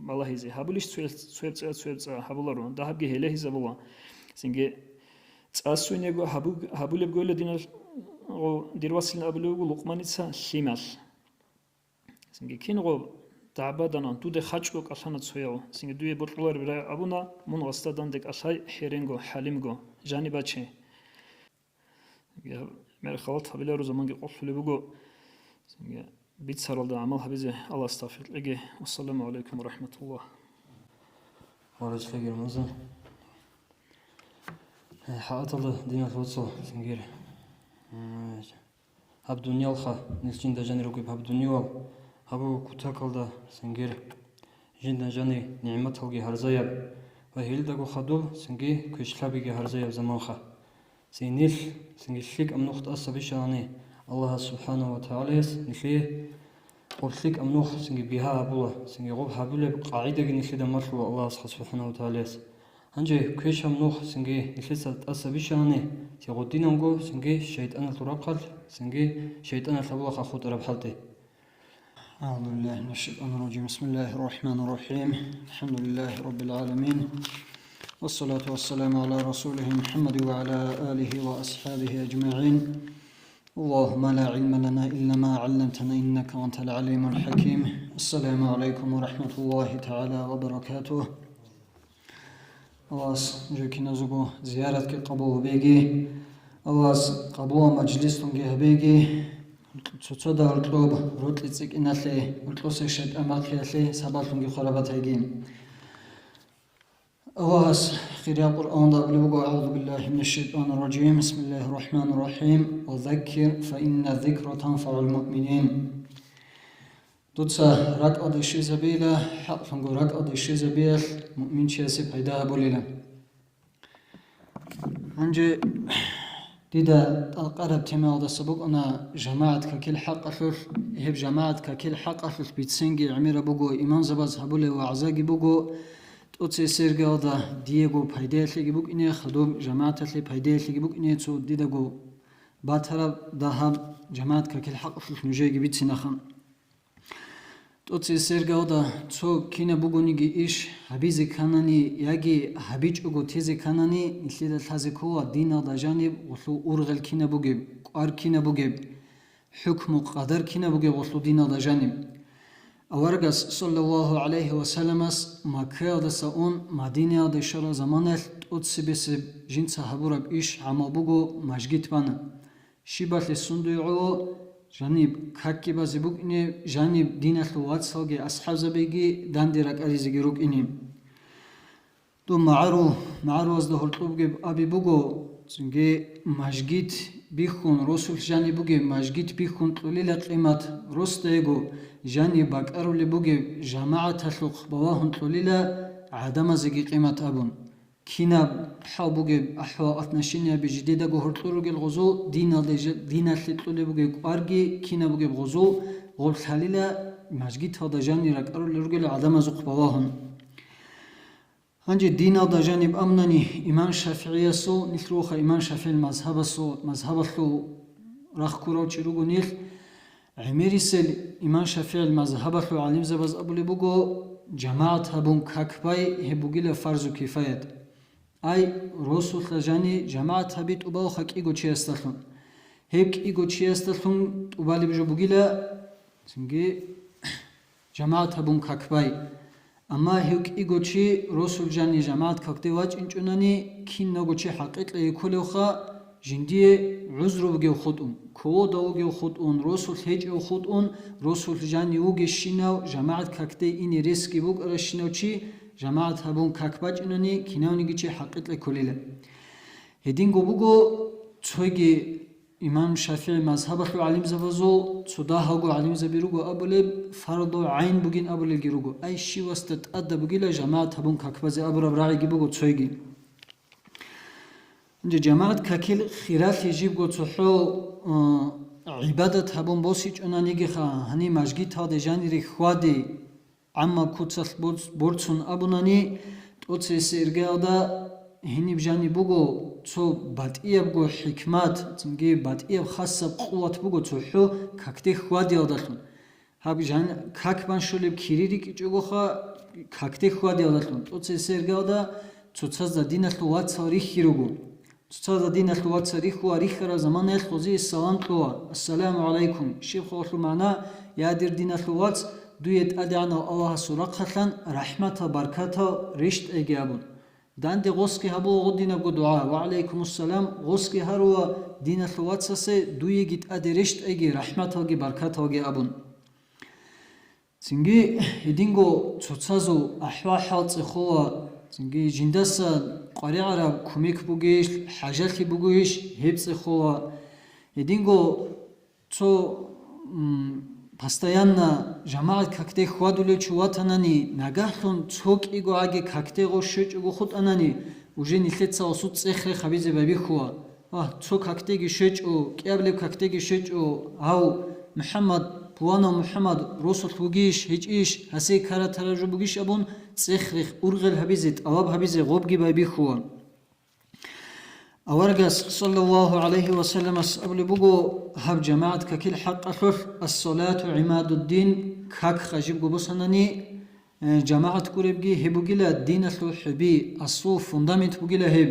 балагьизе. Гьабулищ цоялъ цояб цӀа, цояб цӀа гьабуларо, дагьабги гьелегьизабула. Цинги цӀа суйниго гьабу-, гьабулебгойила динал, гъо, дир василан абулеб буго Лукъманица лъимал. Цинги кинго дагӀбадана, дуде хачӀго кӀалъана цояв. Цинги дуе бокьулареб рагӀи абуна, мун гъасда данде кӀалъай, хӀеренго, хӀалимго, жаниб баче. Гьаб мер халат гьабилару заманги къуллъулеб буго. Бицаралда гӀамал гьабизе Аллагьас тавфикъ кьеги. Вассаламу гӀалайкум ва рахӀматуллагь. Ва рахӀматуллагь, Рамазан. Э, хӀаталда динал вацал, цинги. М, гьаб дуниялха, нилъ жинда жанир ругеб гьаб дуниял, гьаб кутакалда, цинги. Жинда жанир нигӀматалги гьарзаяб ва гьелдаго хадуб, цинги квешлъабиги гьарзаяб заманха. Цинги нилъ, цинги лъикӀаб нух тӀаса бищани Аллагьас субхӀанагьу ва тагӀалаяс нилъее Гъоб лъикӀаб нух цинги бигьа гьабула, цинги гъоб гьабулеб къагӀидаги нилъеда малъула Аллагьасха субхӀанагьу ва тагӀалаяс. Гьанже квешаб нух цинги нилъеца тӀаса бищани, ци гъудинанго цинги шайтӀаналъул рахъалъ, цинги шайтӀаналъ гьабулаха хутӀараб хӀалтӀи. أعوذ بالله من الشيطان الرجيم. بسم الله الرحمن الرحيم. الحمد لله رب العالمين. والصلاة والسلام على رسوله محمد وعلى آله وأصحابه أجمعين. اللهم لا علم لنا إلا ما علمتنا إنك أنت العليم الحكيم. السلام عليكم ورحمة الله تعالى وبركاته. Аллагьас нужер киназего зияратги къабул гьабеги. Аллагьас къабулаб мажлислъунги гьабеги. Цоцазда гьоркьоб рокьи цӀикӀкӀиналъе, гьоркьоса шайтӀан бахъиялъе сабаблъунги хвараб батайги. Аллагьас хириял Къуръаналда абулеб буго: أعوذ بالله من الشيطان الرجيم. بسم الله الرحمن الرحيم. وذكر فإن الذكرى تنفع المؤمنين. Дуца ракӀалде щвезабейила, хӀакълъунго ракӀалде щвезабиялъ муъминчиясе пайда гьабулила. Гьанже дида тӀалкъараб темаялдаса букӀана жамагӀат какил хӀакъалъулъ. Гьеб жамагӀат какил хӀакъалъулъ бицинги гӀемераб буго, имамзабаз гьабулеб вагӀзаги буго, тӀоцесергалда диего пайдаялъеги букӀине, хадуб жамагӀаталъе пайдаялъеги букӀине цо дидаго батараб дагьаб жамагӀат какил хӀакъалъулъ нужееги бицинаха. ТӀоцесергалда цо кинаб бугониги иш гьабизе кканани яги гьабичӀого тезе кканани, нилъеда лъазе ккола диналда жаниб гъолъул ургъел кинаб бугеб, кӀвар кинаб бугеб, хӀукму-къадар кинаб бугеб гъолъул диналда жаниб. Аварагас, саллаллагьу гӀалайгьи ва салламас, Маккаялдаса ун Мадинаялде щвараб заманаялъ тӀоцебесеб жинца гьабураб иш гӀамал буго, мажгит бана. Щибалъе сундуе гӀоло, жаниб какги базе букӀине, жаниб диналъул вацалги асхӀабзабиги данде ракӀаризеги рукӀине. Дун магӀару, магӀаруязда гьоркьоб бугеб аби буго, цинги мажгит бихьун, росулъ жаниб бугеб мажгит бихьун кьолила къимат росдаего, жаниб бакӀарулеб бугеб жамагӀаталъухъ балагьун кьолила гӀадамазеги къимат абун. Кинаб хӀал бугеб, ахӀвал, отношенияби жидедаго гьоркьор ругел гъозул, диналде ж-, диналъе кьолеб бугеб кӀварги кинаб бугеб гъозул, гъоб лъалила мажгиталда жанир ракӀарулел ругел гӀадамазухъ балагьун. Гьанже диналда жаниб амнани, имам ШафигӀиясул, нилъ руха имам ШафигӀил мазгьабасул, мазгьабалъул рахъ ккурав чи руго нилъ, ГӀемерисел имам ШафигӀил мазгьабалъул гӀалимзабаз абулеб буго, жамагӀат гьабун как бай гьеб бугила фарзу кифаят. Ай, росулъа жани жамагӀат гьаби тӀубалха кӀиго чиясдалъун. Гьеб кӀиго чиясдалъун тӀубалеб жо бугила, цинги жамагӀат гьабун как бай. Амма гьев кӀиго чи росул жани жамагӀат какде вачӀинчӀунани, кинавго чи хӀакъикъа кколевха, жиндие гӀузру бугев хутӀун, кколода вугев хутӀун, росулъ гьечӀев хутӀун, росулъ жани вугещинав, жамагӀат какде ине ресги букӀаращинав чи жамагӀат гьабун как бачӀунани, кинавниги чи хӀакъикъа кколила. Гьединго буго цоги Имам ШафигӀи мазгьабалъул гӀалимзабазул цо дагьавго гӀалимзаби руго абулеб, фарду гӀайн бугин абулелги руго. Ай, щивасда тӀадаб бугила жамагӀат гьабун как базе абураб рагӀиги буго цойги. Гьанже жамагӀат какил хиралъи жибго цохӀо, э, гӀибадат гьабун босичӀонанигиха, гьаниб мажгиталде жанире хьвади, гӀаммаб куцалъ борц-, борцун абунани, тӀоцесергалда гьениб жаниб буго цо батӀиябго хӀикмат, цинги батӀияб хасаб къуват буго цохӀо какде хьвадиялдалъун. Гьаб жан-, как банщулеб кири рикӀкӀичӀогоха, какде хьвадиялдалъун. ТӀоцесергалда цоцазда диналъул вацал рихьи руго. Цоцазда диналъул вацал рихьула, рихьараб заманаялъ гъозие салам кьула: «Ассаламу гӀалайкум». Щиб хъулухъ магӀна: «Я, дир диналъул вац, дуе ТӀадегӀанав Аллагьасул рахъалъан рахӀматал, баркатал рещтӀайги», – абун. Данде гъосги гьабула гъудинабго дугӀа: «Ва гӀалайкумуссалам», гъосги гьарула диналъул вацасе: «Дуеги тӀаде рещтӀайги, рахӀматалги баркаталги», – абун. Цинги гьединго цоцазул ахӀвал-хӀал цӀехола, цинги жиндаса къваригӀараб кумек бугейищ, хӀажалъи бугейищ, гьеб цӀехола. Гьединго цо, м, постоянно жамагӀат какде хьвадулев чи ватанани, нагагьлъун цо кӀиго гӀаги какде гъо щвечӀого хутӀанани, уже нилъеца гъосул цӀех-рех гьабизе байбихьула. Агь, цо какдеги щвечӀо, кӀиабилеб какдеги щвечӀо, гьав МухӀаммад ванав МухӀаммад росулъ вугищ, гьечӀищ, гьасие ккара-тара жо бугищ абун, цӀех-рех ургъел гьабизе, тӀалаб гьабизе гъобги байбихьула. Аварагас, саллаллагьу гӀалайгьи ва салламас, абулеб буго, гьаб жамагӀат какил хӀакъалъулъ: «Ас-салату гӀимадуддин», как хъажибго босанани, э, жамагӀат гуребги гьеб бугила диналъул хӀеби, аслу, фундамент бугила гьеб.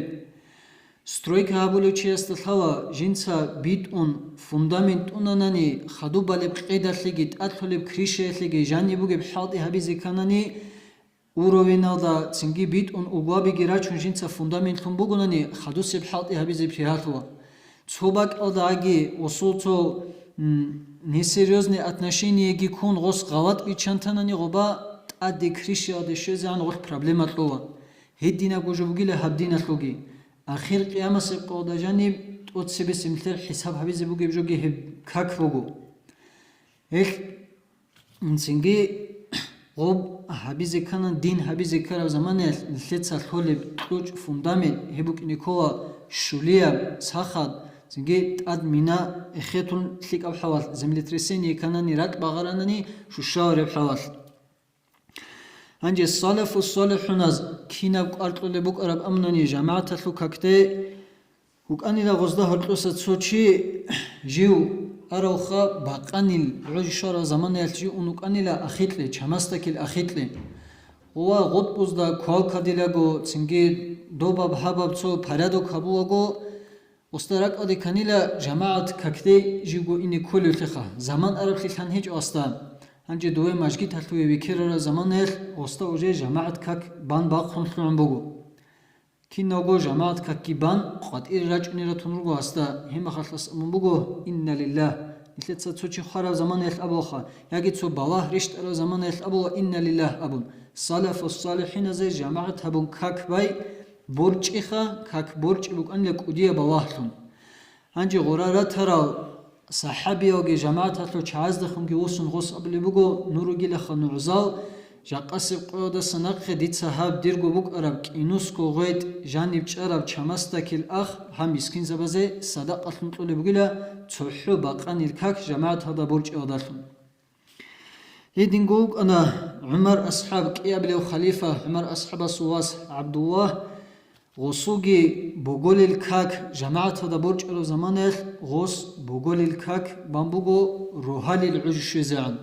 Стройка гьабулев чиясда лъала, жинца битӀун, фундамент тӀунанани, хадуб балеб къедалъеги, тӀадлъулеб крышаялъеги жаниб бугеб хӀалтӀи гьабизе кканани, уровеналда цинги битӀун угвабиги рачун жинца фундамент лъун бугонани, хадусеб хӀалтӀи гьабизе бигьалъула. Цо бакӀалда аги, осул цо, м, несерьёзные отношениеги ккун, гъос гъалатӀ биччан танани гъоба, тӀаде крышаялде щвезегӀан гъолъ проблема кьола. Гьединабго жо бугила гьаб диналъулги. Ахир къиямасеб къоялда жаниб тӀоцебесеб нилъер хӀисаб гьабизе бугеб жоги гьеб как буго. Гьелъ цинги гъоб гьабизе ккана, дин гьабизе ккараб заманаялъ нилъеца лъолеб кьучӀ, фундамент, гьеб букӀине ккола щулияб, сахаб, цинги тӀад мина эхетун лъикӀаб хӀалалъ, землетрясение кканани, ракь багъаранани, щущараб хӀалалъ. Гьанже салафу-салихӀуназ кинаб кӀвар кьолеб букӀараб амнани жамагӀаталъул какде вукӀанила гъозда гьоркьоса цо чи, жив аравха бакъанил гӀуж щвараб заманаялъ жив ун вукӀанила ахикье, чамасдакил ахикье. Ва гъутӀбузда квалкадилаго, цинги добаб-гьабаб цо порядок гьабулаго, Оста ракӀалде кканила жамагӀат какде живго ине кколевлъиха, заман араблъи лъан гьечӀо оста. Гьанже дове мажгиталъуве векерараб заманаялъ оста уже жамагӀат как бан бахъун лъугӀун буго. Киналго жамагӀат какги бан къватӀире рачӀунел ратун руго гьасда, гьеб мехалъ абун буго: «Инна лиллагь». Нилъеца цо чи хвараб заманаялъ абулаха, яги цо балагь рещтӀараб заманаялъ абула: «Инна лиллагь», – абун. Салафу-салихӀиназе жамагӀат гьабун как бай борчӀиха, как борчӀи букӀанила кӀудияб балагьлъун. Гьанже гъура ратарал сахӀабиялги жамагӀаталъул чагӀаздехунги восун гъос абулеб буго: «Нуж ругилаха нугӀзал, жакъасеб къоялдаса нахъе дица гьаб дирго букӀараб кӀинусго гъветӀ жаниб чӀараб чамасдакил ах гьаб мискинзабазе садакъалъун кьолеб бугила цохӀо бакъанил как жамагӀаталда борчӀиялдалъун». Гьединго вукӀана ГӀумар асхӀаб, кӀиабилев халифа ГӀумар асхӀабасул вас ГӀабдуллагь, гъосулги боголил как жамагӀаталда борчӀараб заманаялъ гъос боголил как бан буго рогьалил гӀуж щвезегӀан.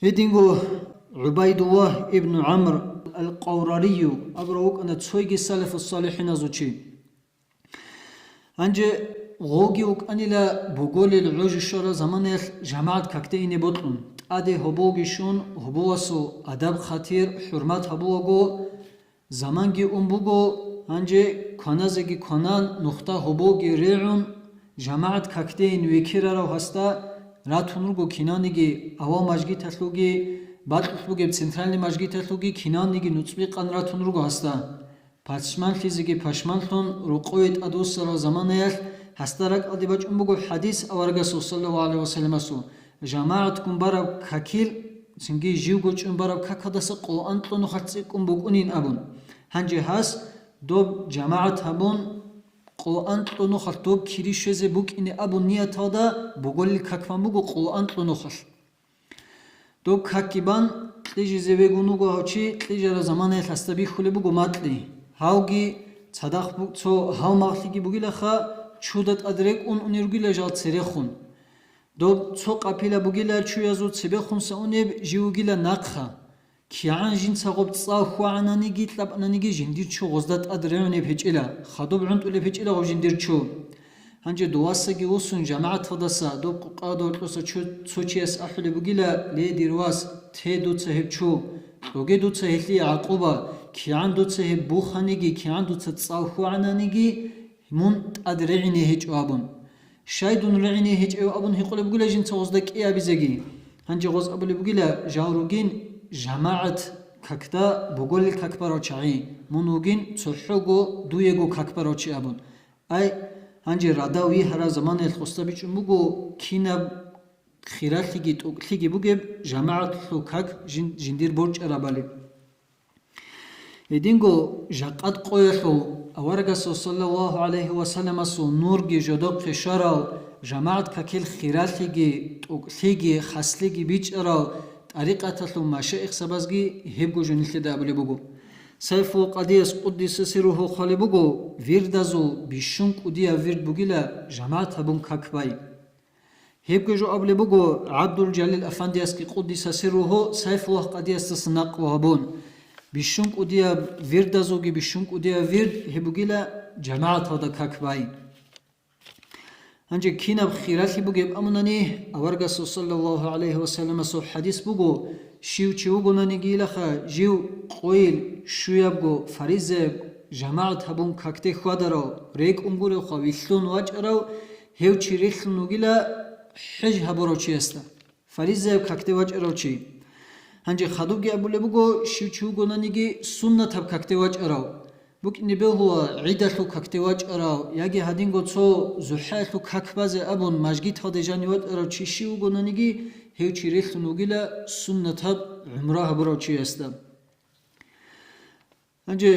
Гьединго ГӀубайдуллагь ибну ГӀамр ал-Къаврарию абурав вукӀана цойги салафу-салихӀиназул чи. Гьанже гъоги вукӀанила боголил гӀуж щвараб заманаялъ жамагӀат какде ине бокьун, тӀаде гьоболги щун, гьоболасул адаб-хатир, хӀурмат гьабулаго, заманги ун буго, гьанже кваназеги кванан, нухда гьоболги регӀун, жамагӀат какдейин векерарав гьасда ратун руго киналниги авал мажгиталъулги, бакьулъ бугеб центральный мажгиталъулги киналниги нуцӀби къан ратун руго гьасда. Пашманлъизеги пашманлъун, рокъове тӀадвуссарал заманаялъ гьасда ракӀалде бачӀун буго хӀадис аварагасул саллаллагьу гӀалайгьи вассаламасул: «ЖамагӀатгун бараб какил, цинги живго чӀун бараб какалдаса къо анкьго нухалъ цӀикӀкӀун букӀунин», – абун. Гьанже гьас доб жамагӀат гьабун, къо анкьго нухалъ доб кири щвезе букӀине абун нияталда боголил как бан буго къо анкьго нухалъ. Доб какги бан, кьижизе вегун вуго гьав чи, кьижараб заманаялъ гьасда бихьулеб буго макьи. Гьавги цадахъ бу-, цо гьалмагълъиги бугилаха, чуда тӀад рекӀун унел ругила жал церехун. Доб цо къапила бугила чуязул цебехунса унеб жив вугила нахъа. КигӀан жинца гъоб цӀал хьвагӀананиги кьабананиги жиндир чу гъозда тӀад регӀунеб гьечӀила, хадуб гӀунтӀулеб гьечӀила гъоб жиндир чу. Гьанже довасаги восун жамагӀаталдаса доб къукъаялда гьоркьоса чу-, цо чияс ахӀулеб бугила: «Ле, дир вас, те дуца гьеб чу, кьоге дуца гьелъие гӀакъуба, кигӀан дуца гьеб буханиги, кигӀан дуца цӀал хьвагӀананиги, мун тӀад регӀине гьечӀо», – абун. Щай дун регӀине гьечӀев абун гьикъулеб бугила жинца гъозда кӀиабизеги. Гьанже гъоз абулеб бугила: «Жал ругин жамагӀат какда боголил как барав чагӀи, мун вугин цохӀого дуего как барав чи», – абун. Ай, гьанже радал вигьараб заманаялъ гъосда бичӀчӀун буго кинаб хиралъиги тӀокӀлъиги бугеб жамагӀатлъул как жин-, жиндир борчӀарабали. Гьединго жакъад къоялъул аварагасул саллаллагьу гӀалайгьи вассаламасул нурги жодохъе щварал жамагӀат какил хиралъиги, тӀокӀлъиги, хаслъиги бичӀчӀарал тӀарикъаталъул машаихзабазги гьебго жо нилъеда абулеб буго. Сайфуллагь Къадияс къуддиса сирругьу хъвалеб буго, вирдазул бищун кӀудияб вирд бугила жамагӀат гьабун как бай. Гьебго жо абулеб буго ГӀабдул-Жалил Афандиясги къуддиса сирругьу Сайфуллагь Къадиясдаса накълу гьабун, бищун кӀудияб вирдазулги бищун кӀудияб вирд гьеб бугила жамагӀаталда как бай. Гьанже кинаб хиралъи бугеб абунани, аварагасул саллаллагьу гӀалайгьи ва салламасул хӀадис буго, щив чи вугонаниги илаха, жив къойил щуябго фаризаяб жамагӀат гьабун какде хьвадарав, рекӀун гуревха вилълъун вачӀарав, гьев чи релълъун вугила хӀеж гьабурав чиясда. Фаризаяб какде вачӀарав чи. Гьанже хадубги абулеб буго, щив чи вугонаниги суннатаб какде вачӀарав, букӀине бегьула гӀидалъул какде вачӀарав яги гьадинго цо зухӀаялъул как базе абун мажгиталде жанив вачӀарав чи щив вугонаниги, гьев чи релълъун вугила суннатаб гӀумра гьабурав чиясда. Гьанже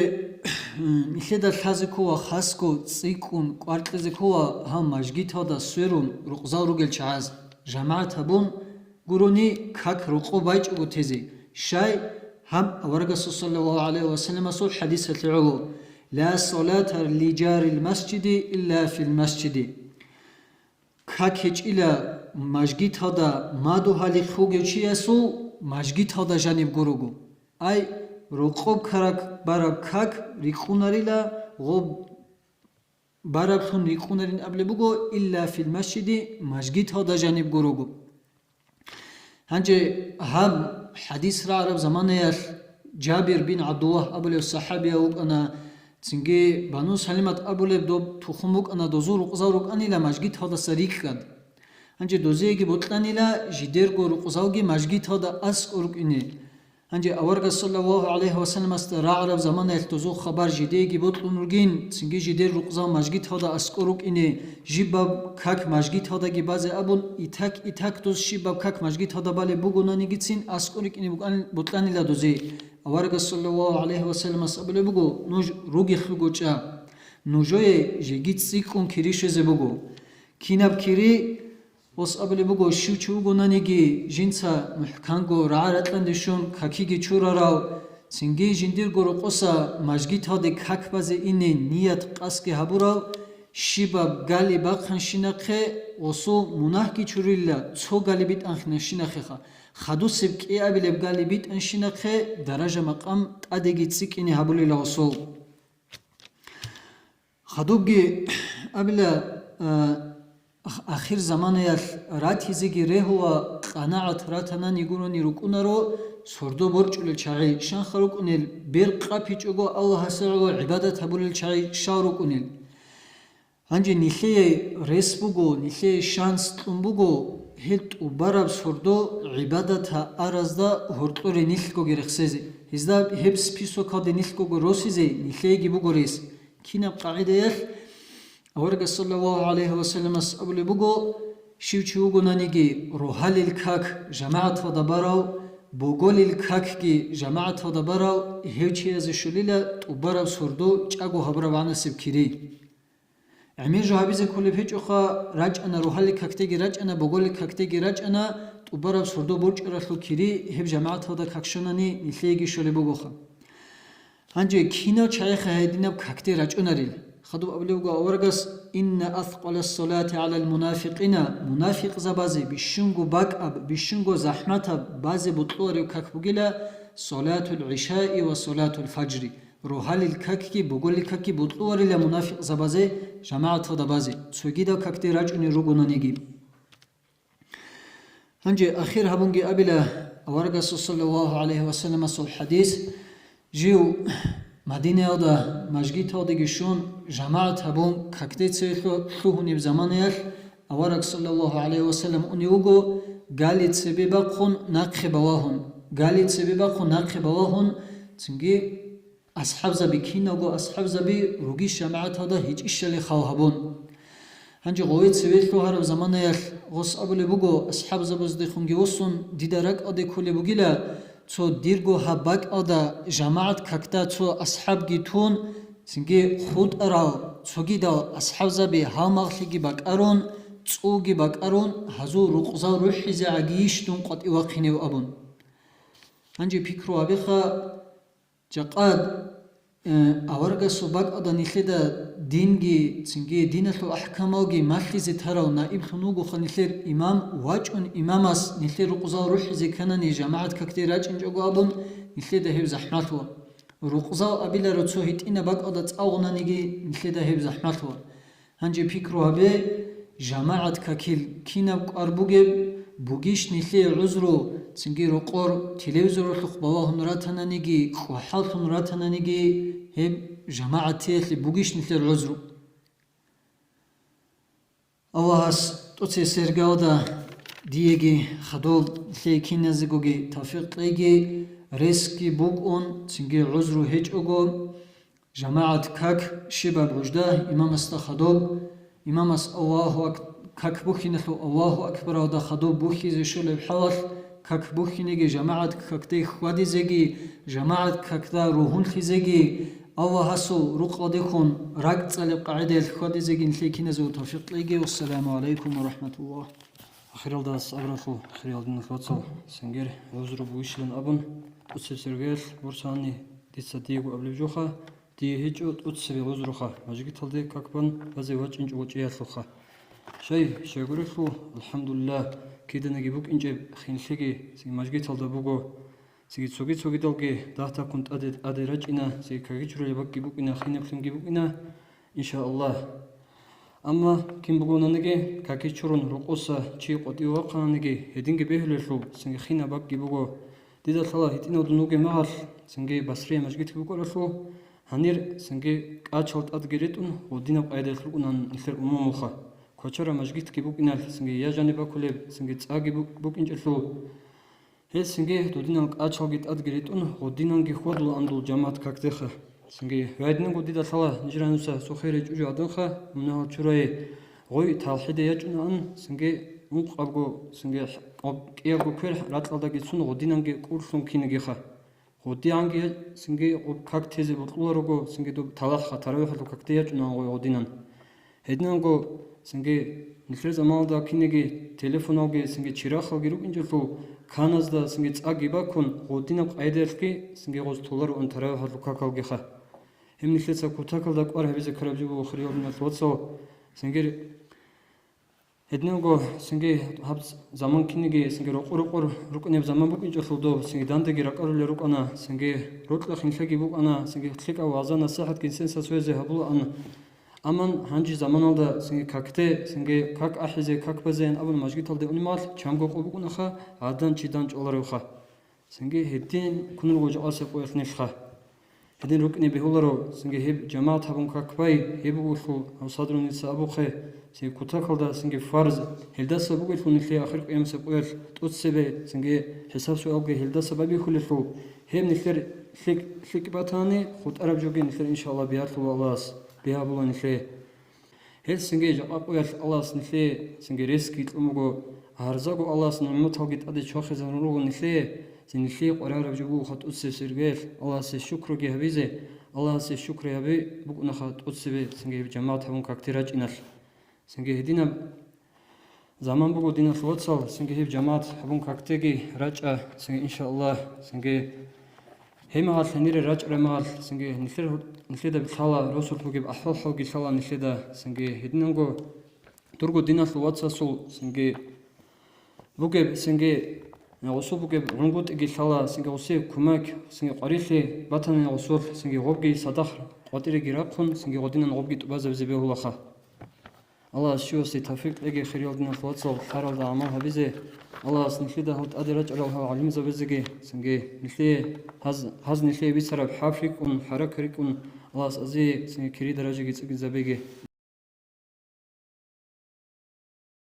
нилъеда лъазе ккола хасго цӀикӀкӀун кӀвар кьезе ккола гьав мажгиталда сверун рукъзал ругел чагӀаз, жамагӀат гьабун гурони как рокъов байчӀого тезе, щай гьаб аварагасул саллаллагьу гӀалайгьи ва салламасул хӀадисалъе гӀоло: «Ла салата ли жарил масжиди илла фил масжиди». Как гьечӀила мажгиталда мадугьалихъ вугев чиясул мажгиталда жаниб гурого. Ай, рокъоб карак бараб как рикӀкӀунарила, гъоб бараблъун рикӀкӀунарин абулеб буго, илла фил масжиди, мажгиталда жаниб гурого. Гьанже гьаб хӀадис рагӀараб заманаялъ Жабир бин ГӀабдуллагь абулев сахӀабияв вукӀана, цинги Бану Салимат абулеб доб тухум букӀана, дозул рукъзал рукӀанила мажгиталдаса рикӀкӀад. Гьанже дозиеги бокьанила жидерго рукъзалги мажгиталда аскӀор рукӀине. Гьанже аварагас саллаллагьу гӀалайгьи ва салламасда рагӀараб заманаялъ дозул хабар жидееги бокьун ругин, цинги жидер рукъзал мажгиталда аскӀор рукӀине, жибаб как мажгиталдаги базе абун, итак-итак доз щибаб как мажгиталда балеб бугонанигицин аскӀор рикӀине букӀан-, бокьанила дозе. Аварагас саллаллагьу гӀалайгьи ва салламас абулеб буго: «Нуж ругелъулго чӀа. Нужее жеги цӀикӀкӀун кири щвезе буго». Кинаб кири? Гъос абулеб буго, щив чи вугонаниги, жинца мухӀканго рагӀа-ракьанде щун какиги чурарав, цинги жиндирго рокъоса мажгиталде как базе ине ният-къасдги гьабурав, щибаб гали бахъанщинахъе гъосул мунагьги чурила цо гали битӀанщинахъеха, хадусеб кӀиабилеб гали битӀанщинахъе даража-макъам тӀадеги цӀикӀкӀине гьабулила гъосул. Хадубги абила, а, ах-, ахир заманаялъ ратизеги регьула къанагӀат ратанани гурони рукӀунаро сордо борчӀулел чагӀи, щанха рукӀунел бер къапичӀого Аллагьасе гӀоло гӀибадат гьабулел чагӀи щал рукӀунел. Гьанже нилъее рес буго, нилъее шанс кьун буго, гьел тӀубараб сордо гӀибадат гьаразда гьоркьоре нилъгоги рехсезе. Гьезда гьеб списокалде нилъгого росизе нилъееги буго рес. Кинаб къагӀидаялъ? Аварагас саллаллагьу гӀалайгьи ва салламас абулеб буго, щив чи вугонаниги, рогьалил как жамагӀаталда барав, боголил какги жамагӀаталда барав, гьев чиязе щолила тӀубараб сордо чӀаго гьабураб гӀанасеб кири. ГӀемер жо гьабизе кколеб гьечӀоха, рачӀана, рогьалил какдеги рачӀана, боголил какдеги рачӀана, тӀубараб сордо борчӀаралъул кири гьеб жамагӀаталда как щванани нилъееги щолеб бугоха. Гьанже кинав чагӀиха гьединаб какде рачӀунарел? Хадуб абулеб буго аварагас: «Инна аскъалас-салати гӀалал мунафикъина», мунафикъзабазе бищунго бакӀаб, бищунго захӀматаб базе бокьуларев как бугила салатул гӀишаи ва салатул фажри, рогьалил какги боголил какги бокьуларила мунафикъзабазе жамагӀаталда базе, цогидал какде рачӀунел ругонаниги. Гьанже ахир гьабунги абила аварагасул саллаллагьу гӀалайгьи ва салламасул хӀадис: жив Мадинаялда мажгиталдеги щун, жамагӀат гьабун, какде цеве лъу-, лъугьунеб заманаялъ, авараг саллаллагьу гӀалайгьи ва саллам унев вуго, гали цебе бахъун нахъе балагьун, гали цебе бахъун нахъе балагьун, цинги асхӀабзаби, киналго асхӀабзаби ругищ жамагӀаталда гьечӀищали хал гьабун. Гьанже гъове цеве лъугьараб заманаялъ гъос абулеб буго, асхӀабзабаздехунги восун, дида ракӀалде кколеб бугила, цо дирго гьаб бакӀалда жамагӀат какда цо асхӀабги тун, цинги хутӀарал цогидал асхӀабзаби гьалмагълъиги бакӀарун, цӀулги бакӀарун, гьазул рукъзал рухӀизе гӀагийищ дун къватӀив вахъинев абун. Гьанже пикру гьабеха, жакъа, э, аварагасул бакӀалда нилъеда динги, цинги диналъул ахӀкамалги малъизе тарав наиблъун вугоха нилъер имам, вачӀун имамас нилъер рукъзал рухӀизе кканани жамагӀат какде рачӀинчӀого абун, нилъеда гьеб захӀмалъула. Рукъзал абиларо цо гьитӀинаб бакӀалда цӀалгъунаниги нилъеда гьеб захӀмалъула. Гьанже пикру гьабе, жамагӀат какил кинаб кӀвар бугеб, бугищ нилъее гӀузру, цинги рокъор телевизоралъухъ балагьун ратананиги, кӀвахӀаллъун ратананиги, гьеб жамагӀатиялъе бугищ нилъер гӀузру? Аллагьас тӀоцебесеб иргаялда диеги хадуб нилъее киназегоги тавфикъ кьеги, ресги букӀун, цинги гӀузру гьечӀого, жамагӀат как щибаб гӀужда имамасда хадуб, имамас Аллагьу ак-, как бухьиналъул Аллагьу акбаралда хадуб бухьизе щолеб хӀалалъ, как бухьинеги жамагӀат какде хьвадизеги, жамагӀат какда ругьунлъизеги, Аллагьасул рукъалдехун ракӀцӀалеб къагӀидаялъ хьвадизеги нилъее киназего тавфикъ кьеги. Вассаламу гӀалайкум ва рахӀматуллагь. Ахиралда сабралъул хириялдинал вацал, сенгер гӀузру бугищилан абун, тӀоцебесеб иргаялъ бурсани дица диего абулеб жоха, дие гьечӀо тӀоцебе гӀузруха, мажгиталде как бан базе вачӀинчӀого чӀиялъулха. Щай, щайгурелъул, алхӀамдулиллагь, киданиги букӀинчӀеб хинлъиги цин мажгиталда буго, цинги цоги-цогидалги дагьтаккун тӀаде-, тӀаде рачӀина, цинги какги чурулеб бакӀги букӀина, хинаб лъимги букӀина, иншааллагь. Амма кин бугонаниги, какги чурун рокъоса чи къватӀиве вахъананиги, гьединги бегьулелъул, цинги хинаб бакӀги буго. Дида лъала гьитӀинав дун вугеб мехалъ, цинги Басрия мажгитги букӀаралъул, гьанир цинги кӀачал тӀадги ретӀун, гъодинаб къайдаялъ рукӀунан нилъер умумуха. Квачара мажгитги букӀиналъ, цинги я жаниб бакулеб, цинги цӀаги бу-, букӀинчӀелъул, гьел цинги додинал кӀачалги тӀадги ретӀун, гъодинанги хьвадулаан дол жамагӀат какдеха. Цинги гьединго дида лъала нижер гьануса сухей речӀчӀужу гӀаданха, мунагьал чурай гъой талхӀиде ячӀунаан, цинги ункъабго, цинги кӀиябго квер ракьалдаги цун гъодинанги кӀурлъун кинигиха. Гъодианги цинги гъоб как тезе бокьуларого, цинги доб талахъха, таравихӀалъул какде ячӀунаан гъой гъодинан. Гьединанго цинги нилъер заманалда кинеги телефоналги цинги чирахалги рукӀинчӀелъул, каназда цинги цӀаги бакун, гъодинаб къайдаялъги цинги гъоз толароан таравихӀалъул какалгиха. Гьеб нилъеца кутакалда кӀвар гьабизе ккараб жо буго, хириялдинал вацал, цинги гьединго цинги гьаб заман кинеги цинги рокъор-рокъор рукӀунеб заман букӀинчӀелъул доб, цинги дандаги ракӀарулел рукӀана, цинги рокьа хинлъиги букӀана, цинги лъикӀав вагӀза-насихӀатги инсанасда цоязе гьабулаан. Амма гьанже заманалда цинги какде, цинги как ахӀизе, как базеян абун мажгиталде унеб мехалъ чанго къо букӀунаха, гӀадан-чидан чӀваларевха. Цинги гьедин ккун руго жакъасеб къоялъ нилъха. Гьедин рукӀине бегьуларо, цинги гьеб жамагӀат гьабун как бай, гьеб буголъул гьав садру нилъеца абухъе, цинги кутакалда, цинги фарз, гьелдаса бугелъул нилъее ахир къиямасеб къоялъ тӀоцебе, цинги хӀисаб-суалги гьелдаса бабихьулелъул, гьеб нилъер лъикӀ, лъикӀ батани, хутӀараб жоги нилъер, иншааллагь, бигьалъула Аллагьас, бигьа була нилъее. Гьел цинги жакъа къоялъ Аллагьас нилъее цинги ресги кьун буго, гьарзаго Аллагьас нигӀматалги тӀаде чвахизарун руго нилъее, цин нилъее къваригӀараб жо буго хатӀуцеб сергоялъ Аллагьасе шукруги гьабизе, Аллагьасе шукру гьаби букӀунаха тӀоцебе цинги гьеб жамагӀат гьабун какде рачӀиналъ. Цинги гьединаб заман буго, диналъул вацал, цинги гьеб жамагӀат гьабун какдеги рачӀа, цинги, иншааллагь, цинги гьеб мехалъ гьенире рачӀараб мехалъ, цинги нилъер, нилъеда лъала росулъ бугеб ахӀвал-хӀалги лъала нилъеда, цинги гьединанго дурго диналъул вацасул, цинги бугеб, цинги гъосул бугеб гӀунгутӀиги лъала, цинги гъосие кумек, цинги къварилъи батани гъосулъ, цинги гъобги садахъ къватӀиреги рахъун, цинги гъодинан гъобги тӀубазабизе бегьулаха. Аллагьас щивасе тавфикъ кьеги, хириял диналъул вацал, лъаралда гӀамал гьабизе. Аллагьас нилъеда гьал тӀаде рачӀарал гьал гӀалимзабазеги, цинги нилъее гьаз, гьаз нилъее бицараб хӀарп рикӀкӀун, хӀаракат рикӀкӀун, Аллагьас азие цинги кири даражаги цӀикӀкӀинабеги.